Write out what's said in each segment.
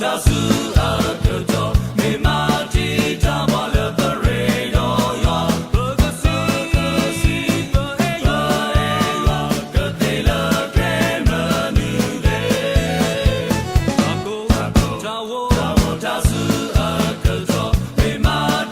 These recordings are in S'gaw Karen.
တၢ်ဆူအကတီၢ် မ့ၢ်မၤတံာ်တာ်ပှၤလၢပရ့ဒီးယွၤ, ပကစံး, ပကစံး, ပအဲၣ်ယွၤ, ကသ့လၢကျဲမနုၤလဲၣ်. တၢ်ကိၢ်, တၢ်ကိၢ်, တၢ်ဝီ, တၢ်ဝီ, တၢ်ဆူအကတီ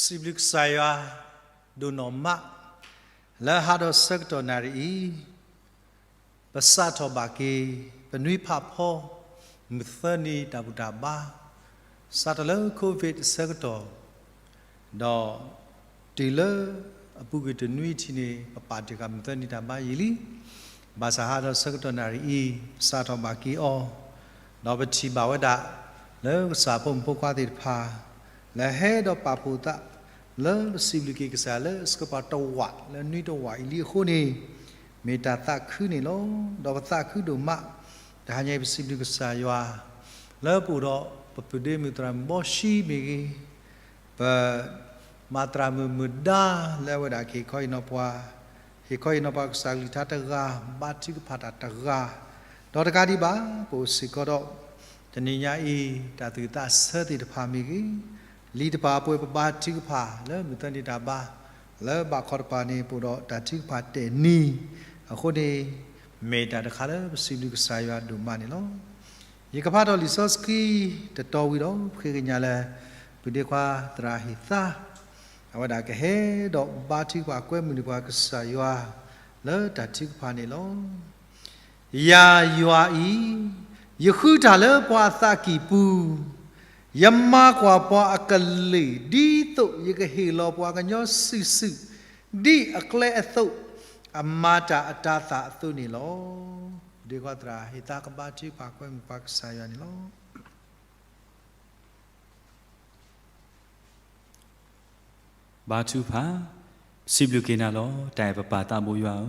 ၢ် စံးဘျုးကစၢ်ယွၤ ဒိၣ်နီၢ်မး လၢဟါဒီးဆၢကတီၢ်နၣ်ရံၣ်အံၤ ပစးထီၣ်ဘၣ်က့ၤ ပနွံဖးဖီ မုၢ်သၢနံၤတၢ်ဘူၣ်တၢ်ဘါ စးထီၣ်လၢ COVID အဆၢကတီၢ် ဒီးတုၤလၢအပူၤကွံာ်တနွံထံၣ်န့ၣ် ပပာ်တ့ၢ်ဃာ်မုၢ်သၢနံၤတၢ်ဘါယံာ်လံ. ဘၣ်ဆၣ်ဟါဒီးဆၢကတီၢ်နၣ်ရံၣ်အံၤ ပစးထီၣ်ဘၣ်က့ၤအီၤ, ဒီးပထံၣ်ဘၣ်ဝဲဒၣ် လၢကစၢ်ဖိမုၣ်ဖိခွါသ့ၣ်တဖၣ် လၢဟဲဒီးပာ်ဖှိၣ်သး လၢပစံးဘျုးက့ၤကစၢ်လၢအဆှၢပှၤတဝာ်လၢနွံတဝာ်အံၤလံအဃိန့ၣ် မ့ၢ်တၢ်သးခုန့ၣ်လီၤ. ဒီးပသးခုဒိၣ်မး, တဟါညါအံၤပစံးဘျုးကစၢ်ယွၤ လၢပအိၣ်ဒီးပပုၢ်ဒ့မုၣ်သရၣ်မုၣ်ဘီၡံမ့ၢ်ဂ့ၤ, ပမၤသရၣ်မုၣ်မုၢ်ဒါလၢအဝဲဒၣ်ကဟ့ၣ်ခီဟ့ၣ်နီၤပှၤ, ဟ့ၣ်ခီဟ့ၣ်နီၤပှၤကစၢ်ကလုၢ်ကထါတဂၤ, ဘါထုကဖၣ်တၢ်တဂၤ, ဒီးတကးဒံးဘၣ် ပအိၣ်စ့ၢ်ကီးဒီး တနံၤညါအံၤ တၢ်သူၣ်ဝံၣ်သးဆၢသ့ၣ်တဖၣ်မ့ၢ်ဂ့ၤ, လံာ်တဖၣ်အပှဲၤပဘါထုကဖၣ်လၢမုၢ်သၢနံၤတၢ်ဘါ လၢဘးခီတကပၤန့ၣ် ပအိၣ်ဒီးတၢ်ထုကဖၣ်တဲာ်နံၤ, အဃိန့ၣ် မ့ၢ်တၢ်တခါလၢပစံးဘျုးကစၢ်ယွၤဒိၣ်မးန့ၣ်လီၤ. ယကဖးထီၣ်လံာ်စီဆှံ တတီၤဝံၤဒီး ပဃ့ကညးလၢ ပုၢ်ဒ့ခွါသရၣ်ဟ့ၣ်သါ အဝဲဒၣ်ကဟဲဒီးဘါထုကဖၣ်ကွဲမုာ်န့ၢ်ပှၤကစၢ်ယွၤ လၢတၢ်ထုကဖၣ်န့ၣ်လီၤ. ယၤယွၤအံၤ, ယဃုတၢ်လၢပှၤအသးကံၢ်ပူၤ, ယမၤကွၢ်ပှၤအကလုာ် ဒ်သိးယကဟ့ၣ်လီၤပှၤကညီစုာ်စုာ်, ဒ်အကျဲအသိး, အမၤတၢ်အတၤသၣ်အသိးန့ၣ်လီၤ. ဒ့ခွါသရၣ်ဟ့ၣ်သါကဘါထုကဖၣ်ကွဲမုာ်ပှၤကစၢ်ယွၤန့ၣ်လီၤ. ဘါထုကဖၣ်, စံးဘျုးက့ၤနၤလီၤ တၢ်အဲၣ်ပပၢ်သးဘိယွၤဧၢ,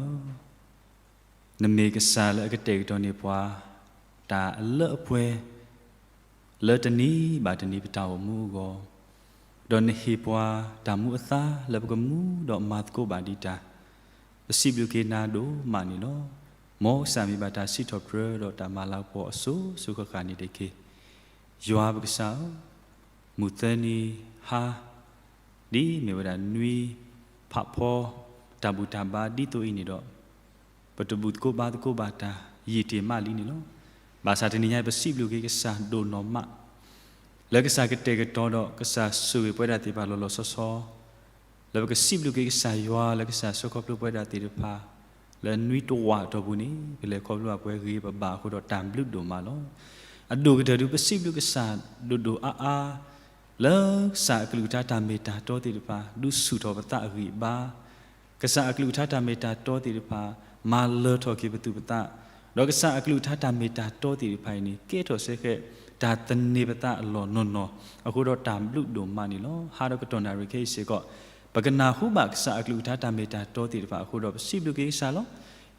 နမ့ၢ်ကစၢ်လၢအကတဲာ်ကတီၤန့ၢ်ပှၤ တၢ်အလၢအပှဲၤ လၢတနံၤဘၣ်တနံၤပတၢ်အိၣ်မူအဂီၢ်, ဒီးနဟ့ၣ်ပှၤတၢ်မူအသါလၢပကမူဒီးမၤသကိးဘၣ်ဒံးတၢ်, ပစံးဘျုးက့ၤနၤဒိၣ်မးန့ၣ်လီၤ. မ်ကစၢ်မ့ၢ်ဘၣ်တၢ်စံးထီၣ်ပတြၢၤဒီးတၢ်မၤလၤကပီၤအစိၤစိၤဃၣ်ဃၣ်န့ၣ်တက့ၢ်. ယွၤပကစၢ်ဧၢ, မုၢ်သၢနံၤဟါ ဒ်မ့ၢ်ဝဲဒၣ်နွံဖးဖီ တၢ်ဘူၣ်တၢ်ဘါဒ်သိးအံၤန့ၣ်ဒီး ပတဘူၣ်သကိးဘါသကိးဘၣ်တၢ် ယံာ်တ့ၢ်မးလံန့ၣ်လီၤ. ဘၣ်ဆၣ်တနံၤညါအံၤ ပစံးဘျုးက့ၤကစၢ်ဒိၣ်နီၢ်မး လၢကစၢ်ကတဲာ်ကတီၤဒီးကစၢ်ဆိၣ်ဂ့ၤပဝဲဒၣ်သ့ၣ်တဖၣ်လီၤလီၤဆီဆီ လၢပကစံးဘျုးက့ၤကစၢ်ယွၤလၢကစၢ်ဆှၢခီဖျိပဝဲဒၣ်သ့ၣ်တဖၣ် လၢနွံတဝာ်အတီၢ်ပူၤန့ၣ် ပလဲၤခီဖျိဘၣ်ပှဲၤဂ့ၤပဘၣ်အဃိဒီးတၢ်ဘျုးဒိၣ်မးလီၤ. အဒိၣ်ကတၢၢ်ဒုးပစံးဘျုးကစၢ်ဒိၣ်ဒိၣ်အါအါ လၢကစၢ်အကလုၢ်ကထါတၢ်မ့ၢ်တၢ်တီသ့ၣ်တဖၣ် ဒုးဆူၣ်ထီၣ်ပသးအဂံၢ်အဘါ ကစၢ်အကလုၢ်ကထါတၢ်မ့ၢ်တၢ်တီသ့ၣ်တဖၣ် မၤလၢထီၣ်က့ၤပသူၣ်ပသး, ဒီးကစၢ်အကလုၢ်ကထါတၢ်မ့ၢ်တၢ်တီသ့ၣ်တဖၣ်အံၤန့ၣ် ကဲထီၣ်စဲဃဲ တၢ်သန့ၤပသးအလီၢ်နီၢ်နီၢ်, အဃိဒီးတၢ်ဘျုးဒိၣ်မးန့ၣ်လီၤ. ဟါဒီးကတီၢ်နၣ်ရံၣ်ခဲအံၤစ့ၢ်ကီး ပကနၢ်ဟူဘၣ်ကစၢ်အကလုၢ်ကထါတၢ်မ့ၢ်တၢ်တီသ့ၣ်တဖၣ်အဃိဒီး ပစံးဘျုးက့ၤကစၢ်လီၤ.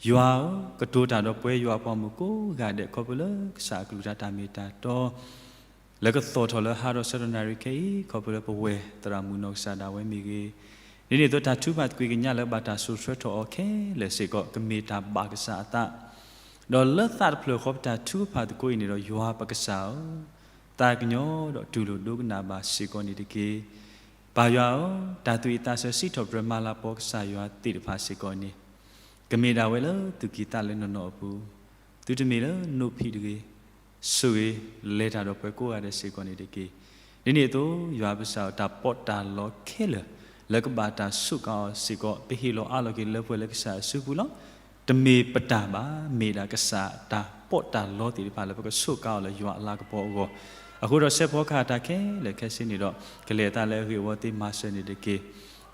ယွၤဧၢ, ကတိၤတၢ်ဒီးပဝဲယွၤအပှၤမုၣ်ကိးဂၤဒဲးခီဖျိလၢကစၢ်အကလုၢ်ကထါတၢ်မ့ၢ်တၢ်တီ လၢကသီၣ်ထီၣ်လၢဟါဒီးဆၢကတီၢ်နၣ်ရံၣ်ခဲအံၤ ခီဖျိလၢပဝဲသရၣ်မုၣ်နီၢ်ကစၢ်ဒၣ်ဝဲမ့ၢ်ဂ့ၤ, ဒ်န့ၣ်အသိးတၢ်ထုကဖၣ်သကွံာ်ကညးလၢဘၣ်တၢ်စိာ်ဆှၢထီၣ်အီၤခဲလၢာ်စ့ၢ်ကီး ကမ့ၢ်တၢ်ဘၣ်ကစၢ်အသး, ဒီးလၢသးတဖျၢၣ်ဃီပတၢ်ထုကဖၣ်သကိးအံၤန့ၣ်ဒီး ယွၤပကစၢ်ဧၢ, သးကညီၤဒီးတူၢ်လိာ်ဒိကနၣ်ဘၣ်စ့ၢ်ကီးန့ၣ်တက့ၢ်. ပၢ်ယွၤဧၢ, တၢ်သူၣ်အံၣ်သးဆၢစံးထီၣ်ပတြၢၤမၤလၤကပီၤကစၢ်ယွၤသ့ၣ်တဖၣ်စ့ၢ်ကီးန့ၣ် ကမ့ၢ်ဒၣ်ဝဲလၢသူၣ်ကံၢ်သးလဲနီၢ်နီၢ်အပူၤ, သုတမ့ၢ်လၢနိၣ်ဖံးတဂ့ၤ, ဆိၣ်ဂ့ၤလဲၤတၢ်ဒီးပှၤကိးဂၤဒဲးစ့ၢ်ကီးန့ၣ်တက့ၢ်. ဒ်န့ၣ်အသိး ယွၤပကစၢ်ဧၢ, တၢ်ပီးတၢ်လီခဲလၢာ် လၢကဘၣ်တၢ်စူးကါအီၤစ့ၢ်ကီး ပဟ့ၣ်လီၤအးလီၤက့ၤလၢပှဲၤလၢကစၢ်အစုပူၤလီၤ. တမ့ၢ်ပတၢ်ဘၣ်, မ့ၢ်ဒၣ်ကစၢ်တၢ်ပီးတၢ်လီသ့ၣ်တဖၣ်လၢပကစူးကါအီၤလၢယွၤအလၤကပီၤအဂီၢ်, အဃိဒီးစဲးဖီကဟၣ်တၢ်ခဲလၢာ်ခဲဆ့န့ၣ်ဒီး ကလဲၤအသးလၢအဂ့ၢ်အဝီသ့မၤစၢၤန့ၣ်တက့ၢ်.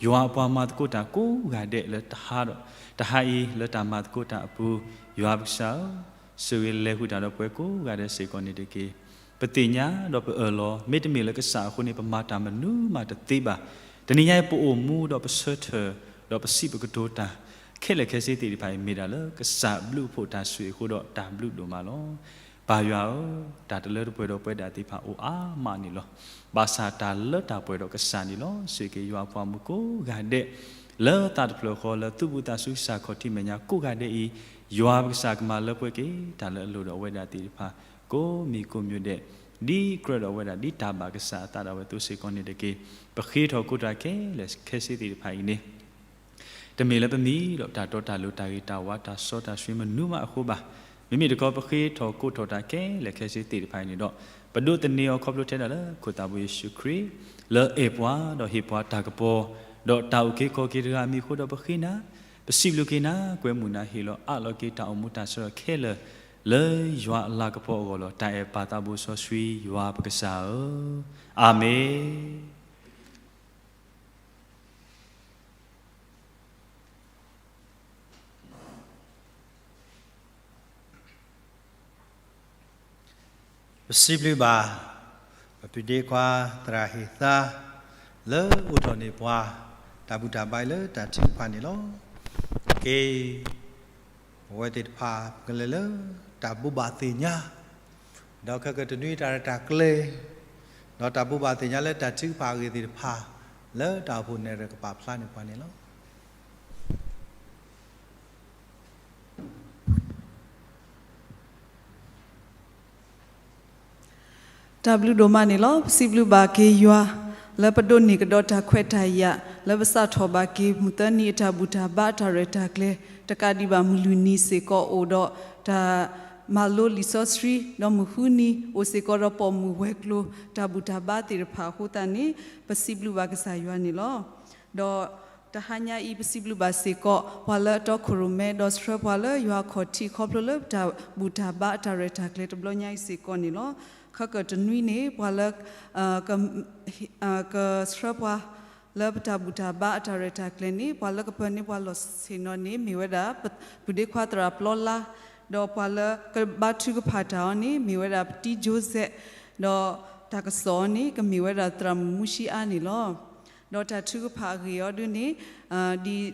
ယွၤအပှၤမၤသကိးတၢ်ကိးဂၤဒဲးလၢတဟါဒီး တဟါအံၤလၢတၢ်မၤသကိးတၢ်အပူၤ, ယွၤပကစၢ်ဧၢ, ဆိၣ်ဂ့ၤလဲၤဃုာ်တၢ်ဒီးပှၤကိးဂၤဒဲးစ့ၢ်ကီးန့ၣ်တက့ၢ်. ပသ့ၣ်ညါဒီးပအၢၣ်လီၤ မ့တမ့ၢ်လၢကစၢ်အဃိန့ၣ် ပမၤတၢ်မနုၤမးတသ့ဘၣ်. တနံၤညါအံၤပအိၣ်မူဒီးပဆၢထၢၣ် ဒီးပစံးပကတိၤတၢ် ခဲလၢာ်ခဲဆ့သ့ၣ်တဖၣ်အံၤ မ့ၢ်ဒၣ်လၢကစၢ်ဘျုးအဖှိၣ်တၢ်ဆိၣ်ဂ့ၤအဃိဒီးတၢ်ဘျုးဒိၣ်မးလီၤ. ပၢ်ယွၤဧၢ, တၢ်တလၢတပှဲၤဒီးပဝဲဒၣ်သ့ၣ်တဖၣ်အိၣ်အါမးန့ၣ်လီၤ. ဘၣ်ဆၣ်တၢ်လၢတၢ်ပှဲၤဒီးကစၢ်န့ၣ်လီၤ. ဆိၣ်ဂ့ၤက့ၤယွၤအပှၤမုၣ်ကိးဂၤဒဲး လၢသးတဖျၢၣ်ဃီလၢသူၣ်ဘီၣ်သးစူၤကစၢ်ခီၣ်ထံးမဲာ်ညါကိးဂၤဒဲးအံၤ, ယွၤပကစၢ်ကမၤလၢပှဲၤက့ၤတၢ်လၢအလိၤဒီးအဝဲဒၣ်သ့ၣ်တဖၣ် ကိးမံၤကိးမံၤဒဲး, ဒ်ကြၢးဒီးအဝဲဒၣ် ဒ်တၢ်ဘၣ်ကစၢ်အသးဒၣ်ဝဲအသိးစ့ၢ်ကီးန့ၣ်တက့ၢ်. ပဃ့ထီၣ်ကိးတၢ်ခဲလၢာ်ခဲဆ့သ့ၣ်တဖၣ်အံၤန့ၣ် တမ့ၢ်လၢပမံၤဒီးတၢ်တီတၢ်လိၤ တၢ်ဂ့ၤတၢ်ဝါ တၢ်စီတၢ်ဆှံမနုၤမးအဃိဘၣ်. မ့မ့ၢ်တခီ ပဃ့ထီၣ်ကိးထီၣ်တၢ်ခဲလၢာ်ခဲဆ့သ့ၣ်တဖၣ်အံၤန့ၣ်ဒီး ပဒိးသန့ၤအီၤခီဖျိထဲဒၣ်လၢခိၣ်သးဘိယ့ၣ်ၡူးခရံာ် လၢအဲၣ်ပှၤဒီးဟ့ၣ်ပှၤတၢ်ကပီၤ, ဒီးတၢ်အုၣ်က့ၤခီၣ်က့ၤတဂၤအမံၤအဃိဒီးပဃ့နၤ, ပစံးဘျုးက့ၤနၤ ကွဲမုာ်နၤ ဟ့ၣ်လီၤအးလီၤက့ၤတၢ်အိၣ်မူတၢ်ဆၢထၢၣ်ခဲလၢာ် လၢယွၤအလၤကပီၤအဂီၢ်လီၤ. တၢ်အဲၣ်ပၢ်သးဘိစီဆှံယွၤပကစၢ်ဧၢ, အၤမ့ၣ်. ပစံးဘျုးဘၣ် ပပုၢ်ဒ့ခွါသရၣ်ဟ့ၣ်သါ လၢအိးထီၣ်န့ၢ်ပှၤ တၢ်ဘူၣ်တၢ်ဘါအံၤလၢတၢ်ထုကဖၣ်န့ၣ်လီၤ. က့ၤ ပဝဲသ့ၣ်တဖၣ် ပကလဲၤလၢတၢ်ဘိးဘၣ်သ့ၣ်ညါ ဒီးခဲကတနွံတၢ်ရဲၣ်တၢ်ကျဲၤ ဒီးတၢ်ဘိးဘၣ်သ့ၣ်ညါလၢတၢ်ထုကဖၣ်အဂ့ၢ်သ့ၣ်တဖၣ် လၢတၢ်အိၣ်ဖှိၣ်နဲၣ်ရဲၣ်ကပာ်ဖျါန့ၢ်ပှၤန့ၣ်လီၤ. တၢ်ဘျုးဒိၣ်မးန့ၣ်လီၤ. ပစံးဘျုးဘၣ်က့ၤယွၤ လၢပဒိးန့ၢ်ကဒီးတၢ်ခွဲးတၢ်ယာ် လၢပစးထီၣ်ဘၣ်က့ၤ မုၢ်သၢနံၤအတၢ်ဘူၣ်တၢ်ဘါအတၢ်ရဲၣ်တၢ်ကျဲၤ တကးဒံးဘၣ်မုၢ်လွံၢ်နံၤစ့ၢ်ကီး အိၣ်ဒီးတၢ်မၤလိလံာ်စီဆှံ ဒီးမုၢ်ဃုနံၤ အိၣ်စ့ၢ်ကီးဒီးပိာ်မုၣ်ဝဲၤကျိၤ တၢ်ဘူၣ်တၢ်ဘါသ့ၣ်တဖၣ်အဃိသတးန့ၣ် ပစံးဘျုးဘၣ်ကစၢ်ယွၤန့ၣ်လီၤ. ဒီးတဟါညါအံၤ ပစံးဘျုးဘၣ်စ့ၢ်ကီး ပှၤလၢအတီခိၣ်ရိၣ်မဲ ဒီးဆှၢပှၤလၢယွၤအခီၣ်ထံး ခီဖျိလၢပတၢ်ဘူၣ်တၢ်ဘါအတၢ်ရဲၣ်တၢ်ကျဲၤတဘျီညါအံၤစ့ၢ်ကီးန့ၣ်လီၤ. ခီကၢၢ်တနွံန့ၣ် ပှၤလၢ ကဆှၢပှၤ လၢပတၢ်ဘူၣ်တၢ်ဘါအတၢ်ရဲၣ်တၢ်ကျဲၤန့ၣ် ပှၤလၢကပၢၤန့ၢ်ပှၤလီၢ်ဆ့ၣ်နီၤန့ၣ် မ့ၢ်ဝဲဒၣ် ပုၢ်ဒ့ခွါသရၣ်ပျီလါ, ဒီးပှၤလၢကဘါထုကဖၣ်တၢ်အီၤန့ၣ် မ့ၢ်ဝဲဒၣ်ပတံၤကၠိစဲး, ဒီးတၢ်ကစီၣ်အီၤန့ၣ် ကမ့ၢ်ဝဲဒၣ်သရၣ်မုၣ်မူၡံအါန့ၣ်လီၤ. ဒီးတၢ်ထုကဖၣ်အဂ့ၢ်အီၤဒုန့ၣ် ဒ်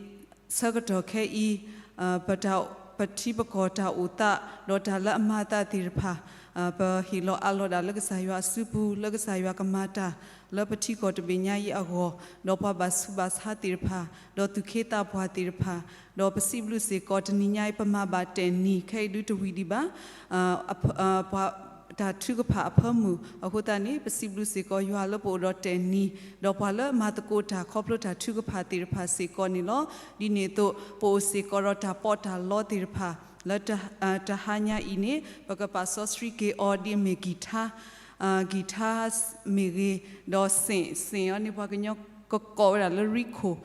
ဆၢကတီၢ်ခဲအံၤ ပတၢ် ပထံပကီၢ်တၢ်အိၣ်သး ဒီးတၢ်လၢအမၤအသးသ့ၣ်တဖၣ် ပဟ့ၣ်လီၤအးလီၤဒၣ်လၢကစၢ်ယွၤအစုပူၤ လၢကစၢ်ယွၤကမၤတၢ် လၢပထံကီၢ်တဘ့ၣ်ညါအံၤအဂီၢ်, ဒီးပှၤဘၣ်ဆူးဘၣ်ဆါသ့ၣ်တဖၣ်, ဒီးသူၣ်က့သးပှၢ်သ့ၣ်တဖၣ်, ဒီးပစံးဘျုးစ့ၢ်ကီး တနံၤညါအံၤ ပမၤဘၣ်တဲာ်နံၤ ခဲအံၤဒုတဝံၤဒံးဘၣ် ပှၤ တၢ်ထုကဖၣ်အဖၢမုၢ်အဃိသတးန့ၣ် ပစံးဘျုးစ့ၢ်ကီးယွၤလၢပအိၣ်ဒီးတဲာ်နံၤ ဒီးပှၤလၢမၤသကိးတၢ်ခီဖျိတၢ်ထုကဖၣ်သ့ၣ်တဖၣ်စ့ၢ်ကီးန့ၣ်လီၤ. ဒ်န့ၣ်အသိး ပအိၣ်စ့ၢ်ကီးဒီးတၢ်ပီးတၢ်လီသ့ၣ်တဖၣ် လၢတဟါညါအံၤန့ၣ် ပကပာ်စီဆှံက့ၤအီၤဒ်အမ့ၢ်ကံၢ်ထါ ကံၢ်ထါမ့ၢ်ဂ့ၤ, ဒီးစ့ၣ် စ့ၣ်အီၤန့ၣ် ပှၤကညီကကိးဝဲဒၣ်လၢရံခိၣ်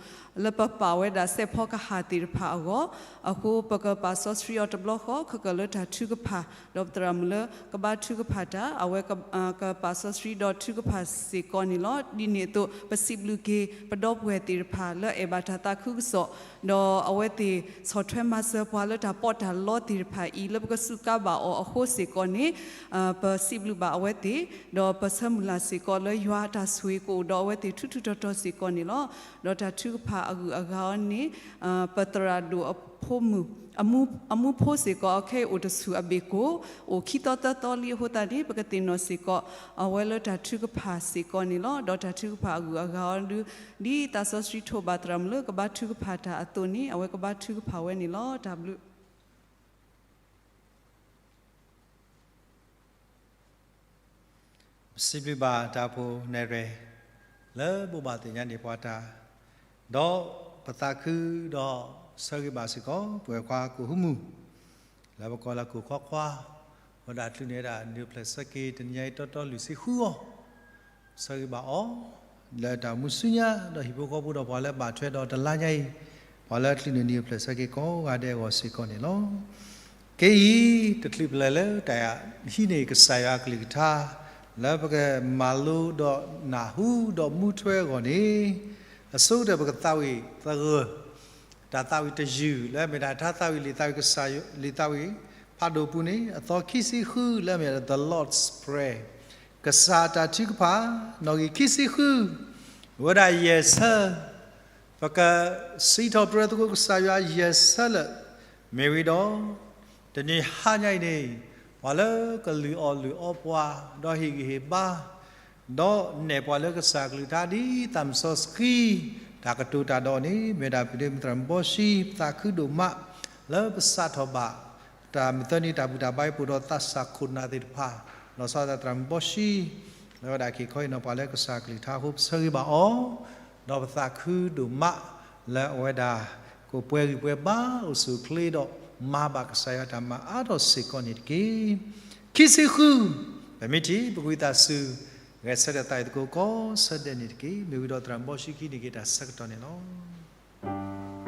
လၢပပာ်ဝဲဒၣ်စဲးဖီကဟၣ်သ့ၣ်တဖၣ်အဂီၢ်, အဃိပကပာ်စီဆှံအီၤတဘျီဃီ ခီကၢၢ်လၢတၢ်ထုကဖၣ်, ဒီးသရၣ်မုၣ်လၢကဘါထုကဖၣ်တၢ် အဝဲကပာ်စီဆှံဒီးထုကဖၣ်စ့ၢ်ကီးန့ၣ်လီၤ. ဒ်န့ၣ်အသိး ပစံးဘျုးက့ၤ ပဒီပုၢ်ဝဲၢ်သ့ၣ်တဖၣ်လၢအဲၣ်ဘၣ်တၢ်သးခုကစီၣ် ဒီးအဝဲသ့ၣ်ဆီၣ်ထွဲမၤစၢၤပှၤလၢတၢ်ပီးတၢ်လီသ့ၣ်တဖၣ်အံၤ လၢပကစူးကါဘၣ်အီၤအဃိစ့ၢ်ကီးန့ၣ် ပစံးဘျုးဘၣ်အဝဲသ့ၣ်, ဒီးပဆၢမုၢ်လၢ်စ့ၢ်ကီးလၢယွၤအတၢ်ဆိၣ်ဂ့ၤကအိၣ်ဒီးအဝဲသ့ၣ်ထူထူတီတီစ့ၢ်ကီးန့ၣ်လီၤ. ဒီးတၢ်ထုကဖၣ်အဂုၤအဂၤအီၤန့ၣ် ပသရၣ်ဒိၣ်အဖိမုၣ် အမူ အမူဖိစ့ၢ်ကီး အခဲအံၤအိၣ်တဆူၣ်အဘ့ၣ်ကိၣ် အိၣ်ခံသီသၢသီလံအဃိသတးန့ၣ် ပကသ့ၣ်နီၣ်စ့ၢ်ကီး အဝဲလၢတၢ်ထုကဖၣ်စ့ၢ်ကီးန့ၣ်လီၤ. ဒီးတၢ်ထုကဖၣ်အဂုၤအဂၤအီၤဒု ဒ်သးစီဆှံထိးဘၣ်သရၣ်မုၣ်လၢကဘါထုကဖၣ်တၢ်အသိးန့ၣ် အဝဲကဘါထုကဖၣ်ဝဲန့ၣ်လီၤ. တၢ်ဘျုး ပစံးဘျုးဘၣ်တၢ်အိၣ်ဖှိၣ်နဲၣ်ရွဲၣ် လၢဘိးဘၣ်သ့ၣ်ညါန့ၢ်ပှၤတၢ်, ဒီးပသးခုဒီးဆၢဂ့ၤဘၣ်စ့ၢ်ကီး ပဝဲၢ်ခွါကိၣ်ဟူမုၢ် လၢပကိးလၢကိၣ်ခွါခွါ ဝဲဒၣ်ချုးန့ၢ်ဝဲဒၣ်နံၣ်အိၣ်ဖျဲၣ်ဆၢက့ၤ တနံၤညါအံၤတီတီလွံၢ်ဆံဃုအီၤ ဆၢဂ့ၤဘၣ်အီၤ လၢတၢ်အိၣ်မူဆူညါ ဒီးဟံၣ်ဖိဃီဖိဒီးပှၤလၢဘၣ်ထွဲဒီးတလါညါအံၤ ပှၤလၢချုးန့ၢ်နံၣ်အိၣ်ဖျဲၣ်ဆၢက့ၤကိးဂၤဒဲးအဂီၢ်စ့ၢ်ကီးန့ၣ်လီၤ. ခဲအံၤ တချုးပလဲၤလၢတၢ်ဟံးန့ၢ်ကစၢ်ယွၤအကလုၢ်ကထါ လၢပကမၤလိဒီးနၢ်ဟူဒီးမူထွဲအဂီၢ်န့ၣ် အဆိကတၢၢ်ပကသးဝံၣ်သဂၢၢ် တၢ်သးဝံၣ်တယုၢ် လၢအမ့ၢ်ဒၣ်ထါသးဝံၣ်လံာ်သးဝံၣ်ကစၢ်ယွၤ လံာ်သးဝံၣ်ဖးဒိၣ်ပူၤန့ၣ် အသီခံဆံဃု လၢအမ့ၢ်ဒၣ် The Lord's Prayer ကစၢ်တၢ်ထုကဖၣ် နီၣ်ဂံၢ်ခံဆံဃု ဝဲဒၣ်ယဲၢ်ဆၢ ပကစံးထီၣ်ပတြၢၤသကိးကစၢ်ယွၤယဲၢ်ဆၢလၢာ် မ့ၢ်ဝံၤဒီး တနံၤဟါညါအံၤန့ၣ် ပှၤလၢကလုၢ်အီၣ်လုၢ်အီပှၤ ဒီးဟ့ၣ်ဂံၢ်ဟ့ၣ်ဘါ ဒီးနဲၣ်ပှၤလၢကစၢ်ကလုၢ်ကထါဒ်သးမစီဆှံ တၢ်ကတိၤတၢ်ဒီးန့ၣ် မ့ၢ်ဝဲဒၣ်ပဒိၣ်မုၣ်သရၣ်မုၣ်ဘီၣ်ၡံ ပသးခုဒိၣ်မး လၢပစးထီၣ်ဘၣ် တၢ်မုၢ်သၢနံၤတၢ်ဘူၣ်တၢ်ဘါအံၤ ပအိၣ်ဒီးသးစၢ်ခိၣ်နၢ်သ့ၣ်တဖၣ် လီၤဆီဒၣ်တၢ်သရၣ်မုၣ်ဘီၣ်ၡံ လၢဝဲဒၣ်က့ၤခီအံၤနီၤ ပှၤလၢကစၢ်ကလုၢ်ကထါအဃိ ပဆၢဂ့ၤဘၣ်အီၤ ဒီးပသးခုဒိၣ်မး လၢအဝဲဒၣ် ကပှဲၤဂံၢ်ပှဲၤဘါအိၣ်ဆူၣ်အိၣ်ချ့ဒီး မၤဘၣ်ကစၢ်ယွၤတၢ်မၤအါထီၣ်စ့ၢ်ကီးန့ၣ်တက့ၢ်. ခံဆံဃု ပမ့ၢ်ထံၣ် ပကဝံသးစူၤ ဂဲၤဆၢထၢၣ်သးအံၤသကိးကီးဆၢဒဲးန့ၣ်တက့ၢ်. မ့ၢ်ဝံၤဒီးသရၣ်မုၣ်ဘီၣ်ၡံခံန့ၣ်က့ၤတၢ်ဆၢကတီၢ်န့ၣ်လီၤ.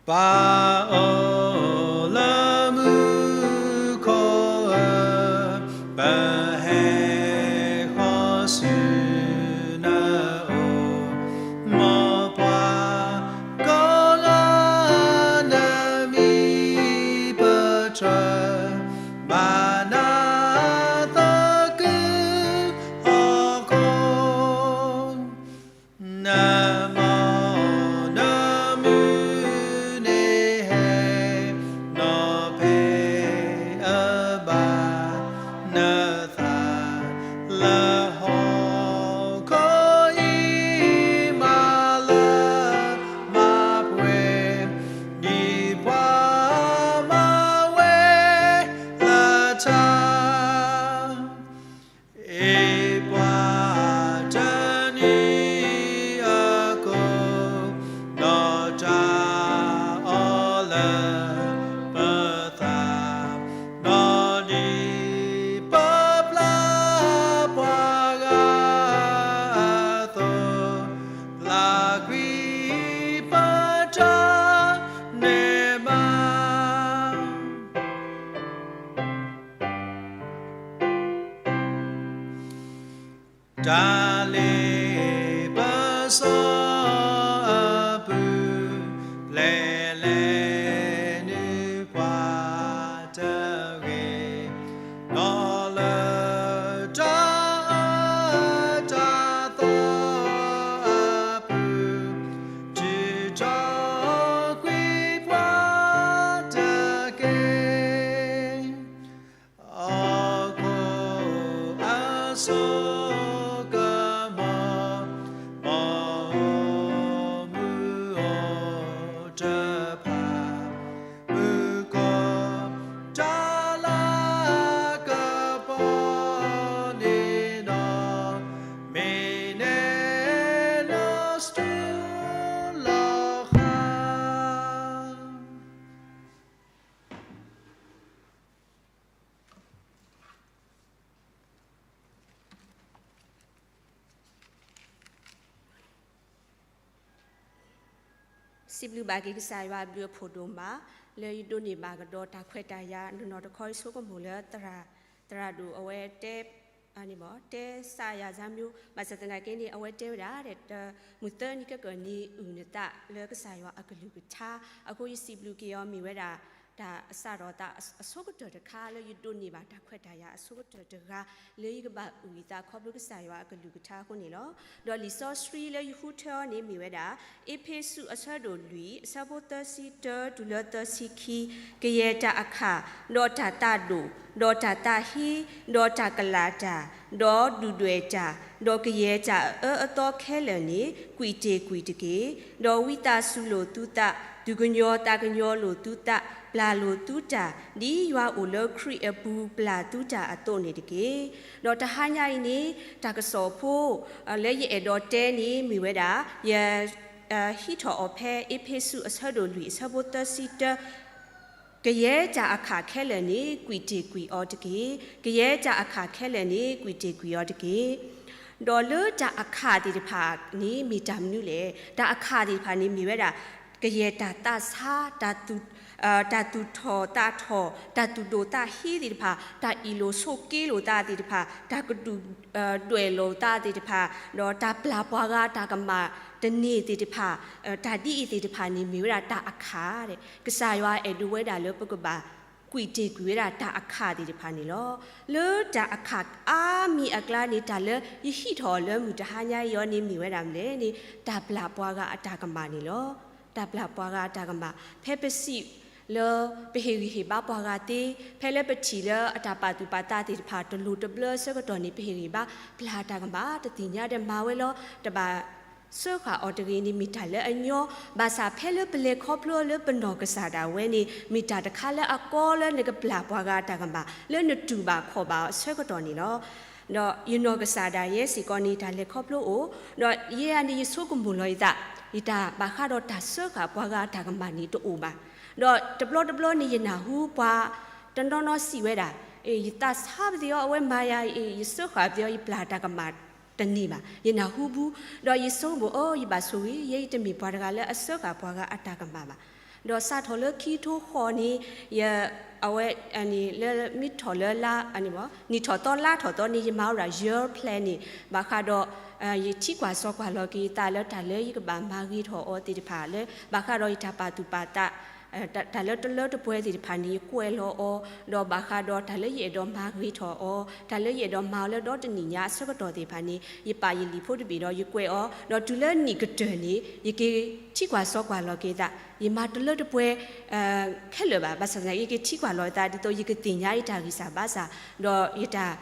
ပၢ်အိၣ်လၢမူခိၣ်ဧၢ, ပဟဲဃီၤဆူနအိၣ်, မ်ပှၤကိးဂၤလၢနမံၤပတြၢၤ, ဘၣ်နသးခုဟီၣ်ခိၣ် နမၤနမုၢ်န့ၣ် တၢ်လ့ပစီအပူၤ, ပျဲလဲၤနုာ်ပှၤတဂ့ၤ, ဒီးလၢတၢ်အၢတၢ်သီအပူၤ, ထုးထီၣ်ကွံာ်ပှၤတက့ၢ်. ဟီၣ်ခိၣ်အစိကမီၤ, မ်အီၣ်မုာ်အီၣ်တဖၣ်, မုၢ်ကီၢ်တၢ်လၤကပီၤန့ၣ်ဒီး, မ့ၢ်နဲလီၤစတူလီၤဃာ် စံးဘျုးဘၣ်က့ၤကစၢ်ယွၤအဘျုးအဖှိၣ်ဒိၣ်မး, လၢယဒိးန့ၢ်ဘၣ်ကဒီးတၢ်ခွဲးတၢ်ယာ် နီၢ်နီၢ်တခီ ယဆိကမိၣ်လၢ သရၣ်ဒိၣ်အဝဲတဲ တဲစးယၤစၢ်မၠိ ဘၣ်ဆၣ်သနာ်က့န့ၣ် အဝဲတဲဝဲဒၣ် မုၢ်သၢနံၤခဲကၢၢ်နံၤအုၣ်နသးလၢကစၢ်ယွၤအကလုၢ်ကထါ, အဃိယစံးဘျုးက့ၤအီၤမ့ၢ်ဝဲဒၣ် တၢ်အစးထီၣ်သးအဆိကတၢၢ်တခါ လၢယဒိးန့ၢ်ဘၣ်တၢ်ခွဲးတၢ်ယာ်အဆိကတၢၢ်တဂၤ လၢယကဘၣ်အုၣ်ယသးခီဖျိကစၢ်ယွၤအကလုၢ်ကထါအဃိန့ၣ်လီၤ. ဒီးလံာ်စီဆှံလၢယဃုထၢအီၤန့ၣ်မ့ၢ်ဝဲဒၣ် အ့းဖ့းစူးအဆၢဒိၣ်လွံၢ် အဆၢဖိသၢဆံတၢတုၤလၢသၢဆံခံ, ကယဲၢ်တၢ်အခၣ်, ဒီးတၢ်သးဒိၣ်, ဒီးတၢ်သးဟ့, ဒီးတၢ်ကလာ်တၢ်, ဒီးဒုၣ်ဒွဲၣ်တၢ်, ဒီးကယဲၢ်တၢ်အအၢအသီခဲလၢာ်န့ၣ် ကွံာ်တ့ၢ်ကွံာ်တက့ၢ်. ဒီးဝံသးစူၤလိာ်သုသး, သူၣ်ကညီၤသးကညီၤလိာ်သုသး, ပျၢ်လိာ်သုတၢ်, ဒ်ယွၤအိၣ်လၢခရံာ်အပူၤပျၢ်သုတၢ်အသိးန့ၣ်တက့ၢ်. ဒီးတဟါညါအံၤန့ၣ် တၢ်ကစီၣ်ဖိ လၢယအဲၣ်ဒိးတဲန့ၣ်မ့ၢ်ဝဲဒၣ် ယ ဟံးထီၣ်အီၤဖဲအ့းဖ့းစူးအဆၢဒိၣ်လွံၢ်အဆၢဖိသၢဆံတၢ, ကယဲၢ်တၢ်အခၣ်ခဲလၢာ်န့ၣ် ကွံာ်တ့ၢ်ကွံာ်အီၤတက့ၢ်. ကယဲၢ်တၢ်အခၣ်ခဲလၢာ်န့ၣ် ကွံာ်တ့ၢ်ကွံာ်အီၤတက့ၢ်. ဒီးလၢတၢ်အခၣ်သ့ၣ်တဖၣ်န့ၣ် မ့ၢ်တၢ်မနုၤလဲၣ်. တၢ်အခၣ်သ့ၣ်တဖၣ်န့ၣ်မ့ၢ်ဝဲဒၣ် ကယဲၢ်တၢ်သးဆါ, တၢ်သူၣ်ထီၣ်သးထီၣ်, တၢ်သူၣ်ဒိၣ်သးဟ့သ့ၣ်တဖၣ်, တၢ်အ့ၣ်လိာ်ဆိးက့လိာ်သးသ့ၣ်တဖၣ်, တၢ်ကဒုၣ် ဒွဲၣ်လိာ်သးသ့ၣ်တဖၣ်, ဒီးတၢ်ပျၢ်ပှၤဂၤတၢ်ကမၣ်တန့ၢ်သ့ၣ်တဖၣ်, တၢ်ဒ်အံၤသ့ၣ်တဖၣ်န့ၣ်မ့ၢ်ဝဲဒၣ်တၢ်အခၣ်. ကစၢ်ယွၤအဲၣ်ဒိးဝဲဒၣ်လၢပကဘၣ် ကွံာ်တ့ၢ်ကွံာ်ဝဲဒၣ်တၢ်အခၣ်သ့ၣ်တဖၣ်န့ၣ်လီၤ. လၢတၢ်အခၣ်အါမံၤအကျါန့ၣ် တၢ်လၢယဟံးထီၣ်အီၤလၢမုၢ်တဟါညါအံၤအီၤန့ၣ်မ့ၢ်ဝဲဒၣ်မနုၤလဲၣ်န့ၣ် တၢ်ပျၢ်ပှၤဂၤအတၢ်ကမၣ်န့ၣ်လီၤ. တၢ်ပျၢ်ပှၤဂၤအတၢ်ကမၣ် ဖဲပစံးလၢပဟ့ၣ်ဂံၢ်ဟ့ၣ်ဘါပှၤဂၤသ့, ဖဲလၢပထံၣ်လၢအတၢ်ပာ်သူၣ်ပာ်သးသ့ၣ်တဖၣ် တလိၣ်တဘျၢအဆၢကတီၢ်န့ၣ် ပဟ့ၣ်ဂံၢ်ဘါပျၢ်တၢ်ကမၣ် တသ့ၣ်ညါဒီးမၤဝဲလီၤ. တဘၣ်စၢဃာ်အီၤတဂ့ၤန့ၣ် မ့ၢ်တၢ်လၢအညီ, ဘၣ်ဆၣ်ဖဲလၢပလဲၤခီဖျိလၢပနီၢ်ကစၢ်ဒၣ်ဝဲန့ၣ် မ့ၢ်တၢ်တခါလၢအကီလၢနကပျၢ်ပှၤဂၤတၢ်ကမၣ် လၢနတူၢ်ဘၣ်ခီၣ်ဘၣ်အီၤအဆၢကတီၢ်န့ၣ်လီၤ. ဒီးယနီၢ်ကစၢ်ဒၣ်ယဲစ့ၢ်ကီးန့ၣ် တၢ်လဲၤခီဖျိအိၣ်, ဒီးယဲအန့ၣ်ယဆိကမိၣ်လီၤယသး, ယတၢ်ဘၣ်ဃးဒီးတၢ်စၢဃာ်ပှၤဂၤတၢ်ကမၣ်န့ၣ်တအိၣ်ဘၣ်. ဒီးတဘျီတဘျီန့ၣ် ယနၢ်ဟူပှၤတနီၤနီၤစံးဝဲဒၣ်, ယသးဆါပသ့ၣ်အီၤ အဝဲမၤယၤအံၤ ယစၢဃာ်ပသ့ၣ်အီၤ ယပျၢ်တၢ်ကမၣ်တန့ၢ်ဘၣ်. ယနၢ်ဟူဘူး, ဒီးယဆိကမိၣ်အီၤ ယဘၣ်ဆိၣ်ဂ့ၤ ယဲယတမ့ၢ်ပှၤတဂၤလၢအစၢဃာ်ပှၤဂၤအတၢ်ကမၣ်ဘၣ်. ဒီးစးထီၣ်လၢခံထိဃီန့ၣ် ယ အဝဲ လၢမ့ၢ်ထီၣ်လၢလါ နံၣ်ထီၣ်သီလါထီၣ်သီန့ၣ် ယမၤဝဲဒၣ် year plan န့ၣ် ဘၣ်ဃးဒီး ယထံကွၢ်စီကွၢ်လီၤက့ၤယသးလၢတၢ်လၢယကဘၣ်မၤဂ့ၤထီၣ်အီၤသ့ၣ်တဖၣ် လၢဘၣ်ဃးဒီးယတၢ်ပာ်သူၣ်ပာ်သး တၢ်လၢတလၢတပှဲၤသ့ၣ်တဖၣ်န့ၣ် ယကွဲးလီၤအီၤ, ဒီးဘၣ်ဃးဒီးတၢ်လၢယအဲၣ်ဒိးမၤဂ့ၤထီၣ်အီၤ, တၢ်လၢယအဲၣ်ဒိးမၤအီၤလၢဒီတနံၣ်ညါအဆၢကတီၢ်သ့ၣ်တဖၣ်န့ၣ် ယပာ်ယလံာ်ဖိတဘ့ၣ်ဒီးယကွဲးအီၤ, ဒီးတုၤလၢနံၣ်ကတၢၢ်န့ၣ် ယက့ၤထံကွၢ်စီကွၢ်လီၤက့ၤသး, ယမၤတလၢတပှဲၤ ခဲလၢာ်ဘၣ်, ဘၣ်ဆၣ်သနာ်က့ ယက့ၤထံကွၢ်လီၤသး ဒ်သိးယကသ့ၣ်ညါယတၢ်ဂံၢ်စၢ်ဘါစၢ်, ဒီးယတၢ်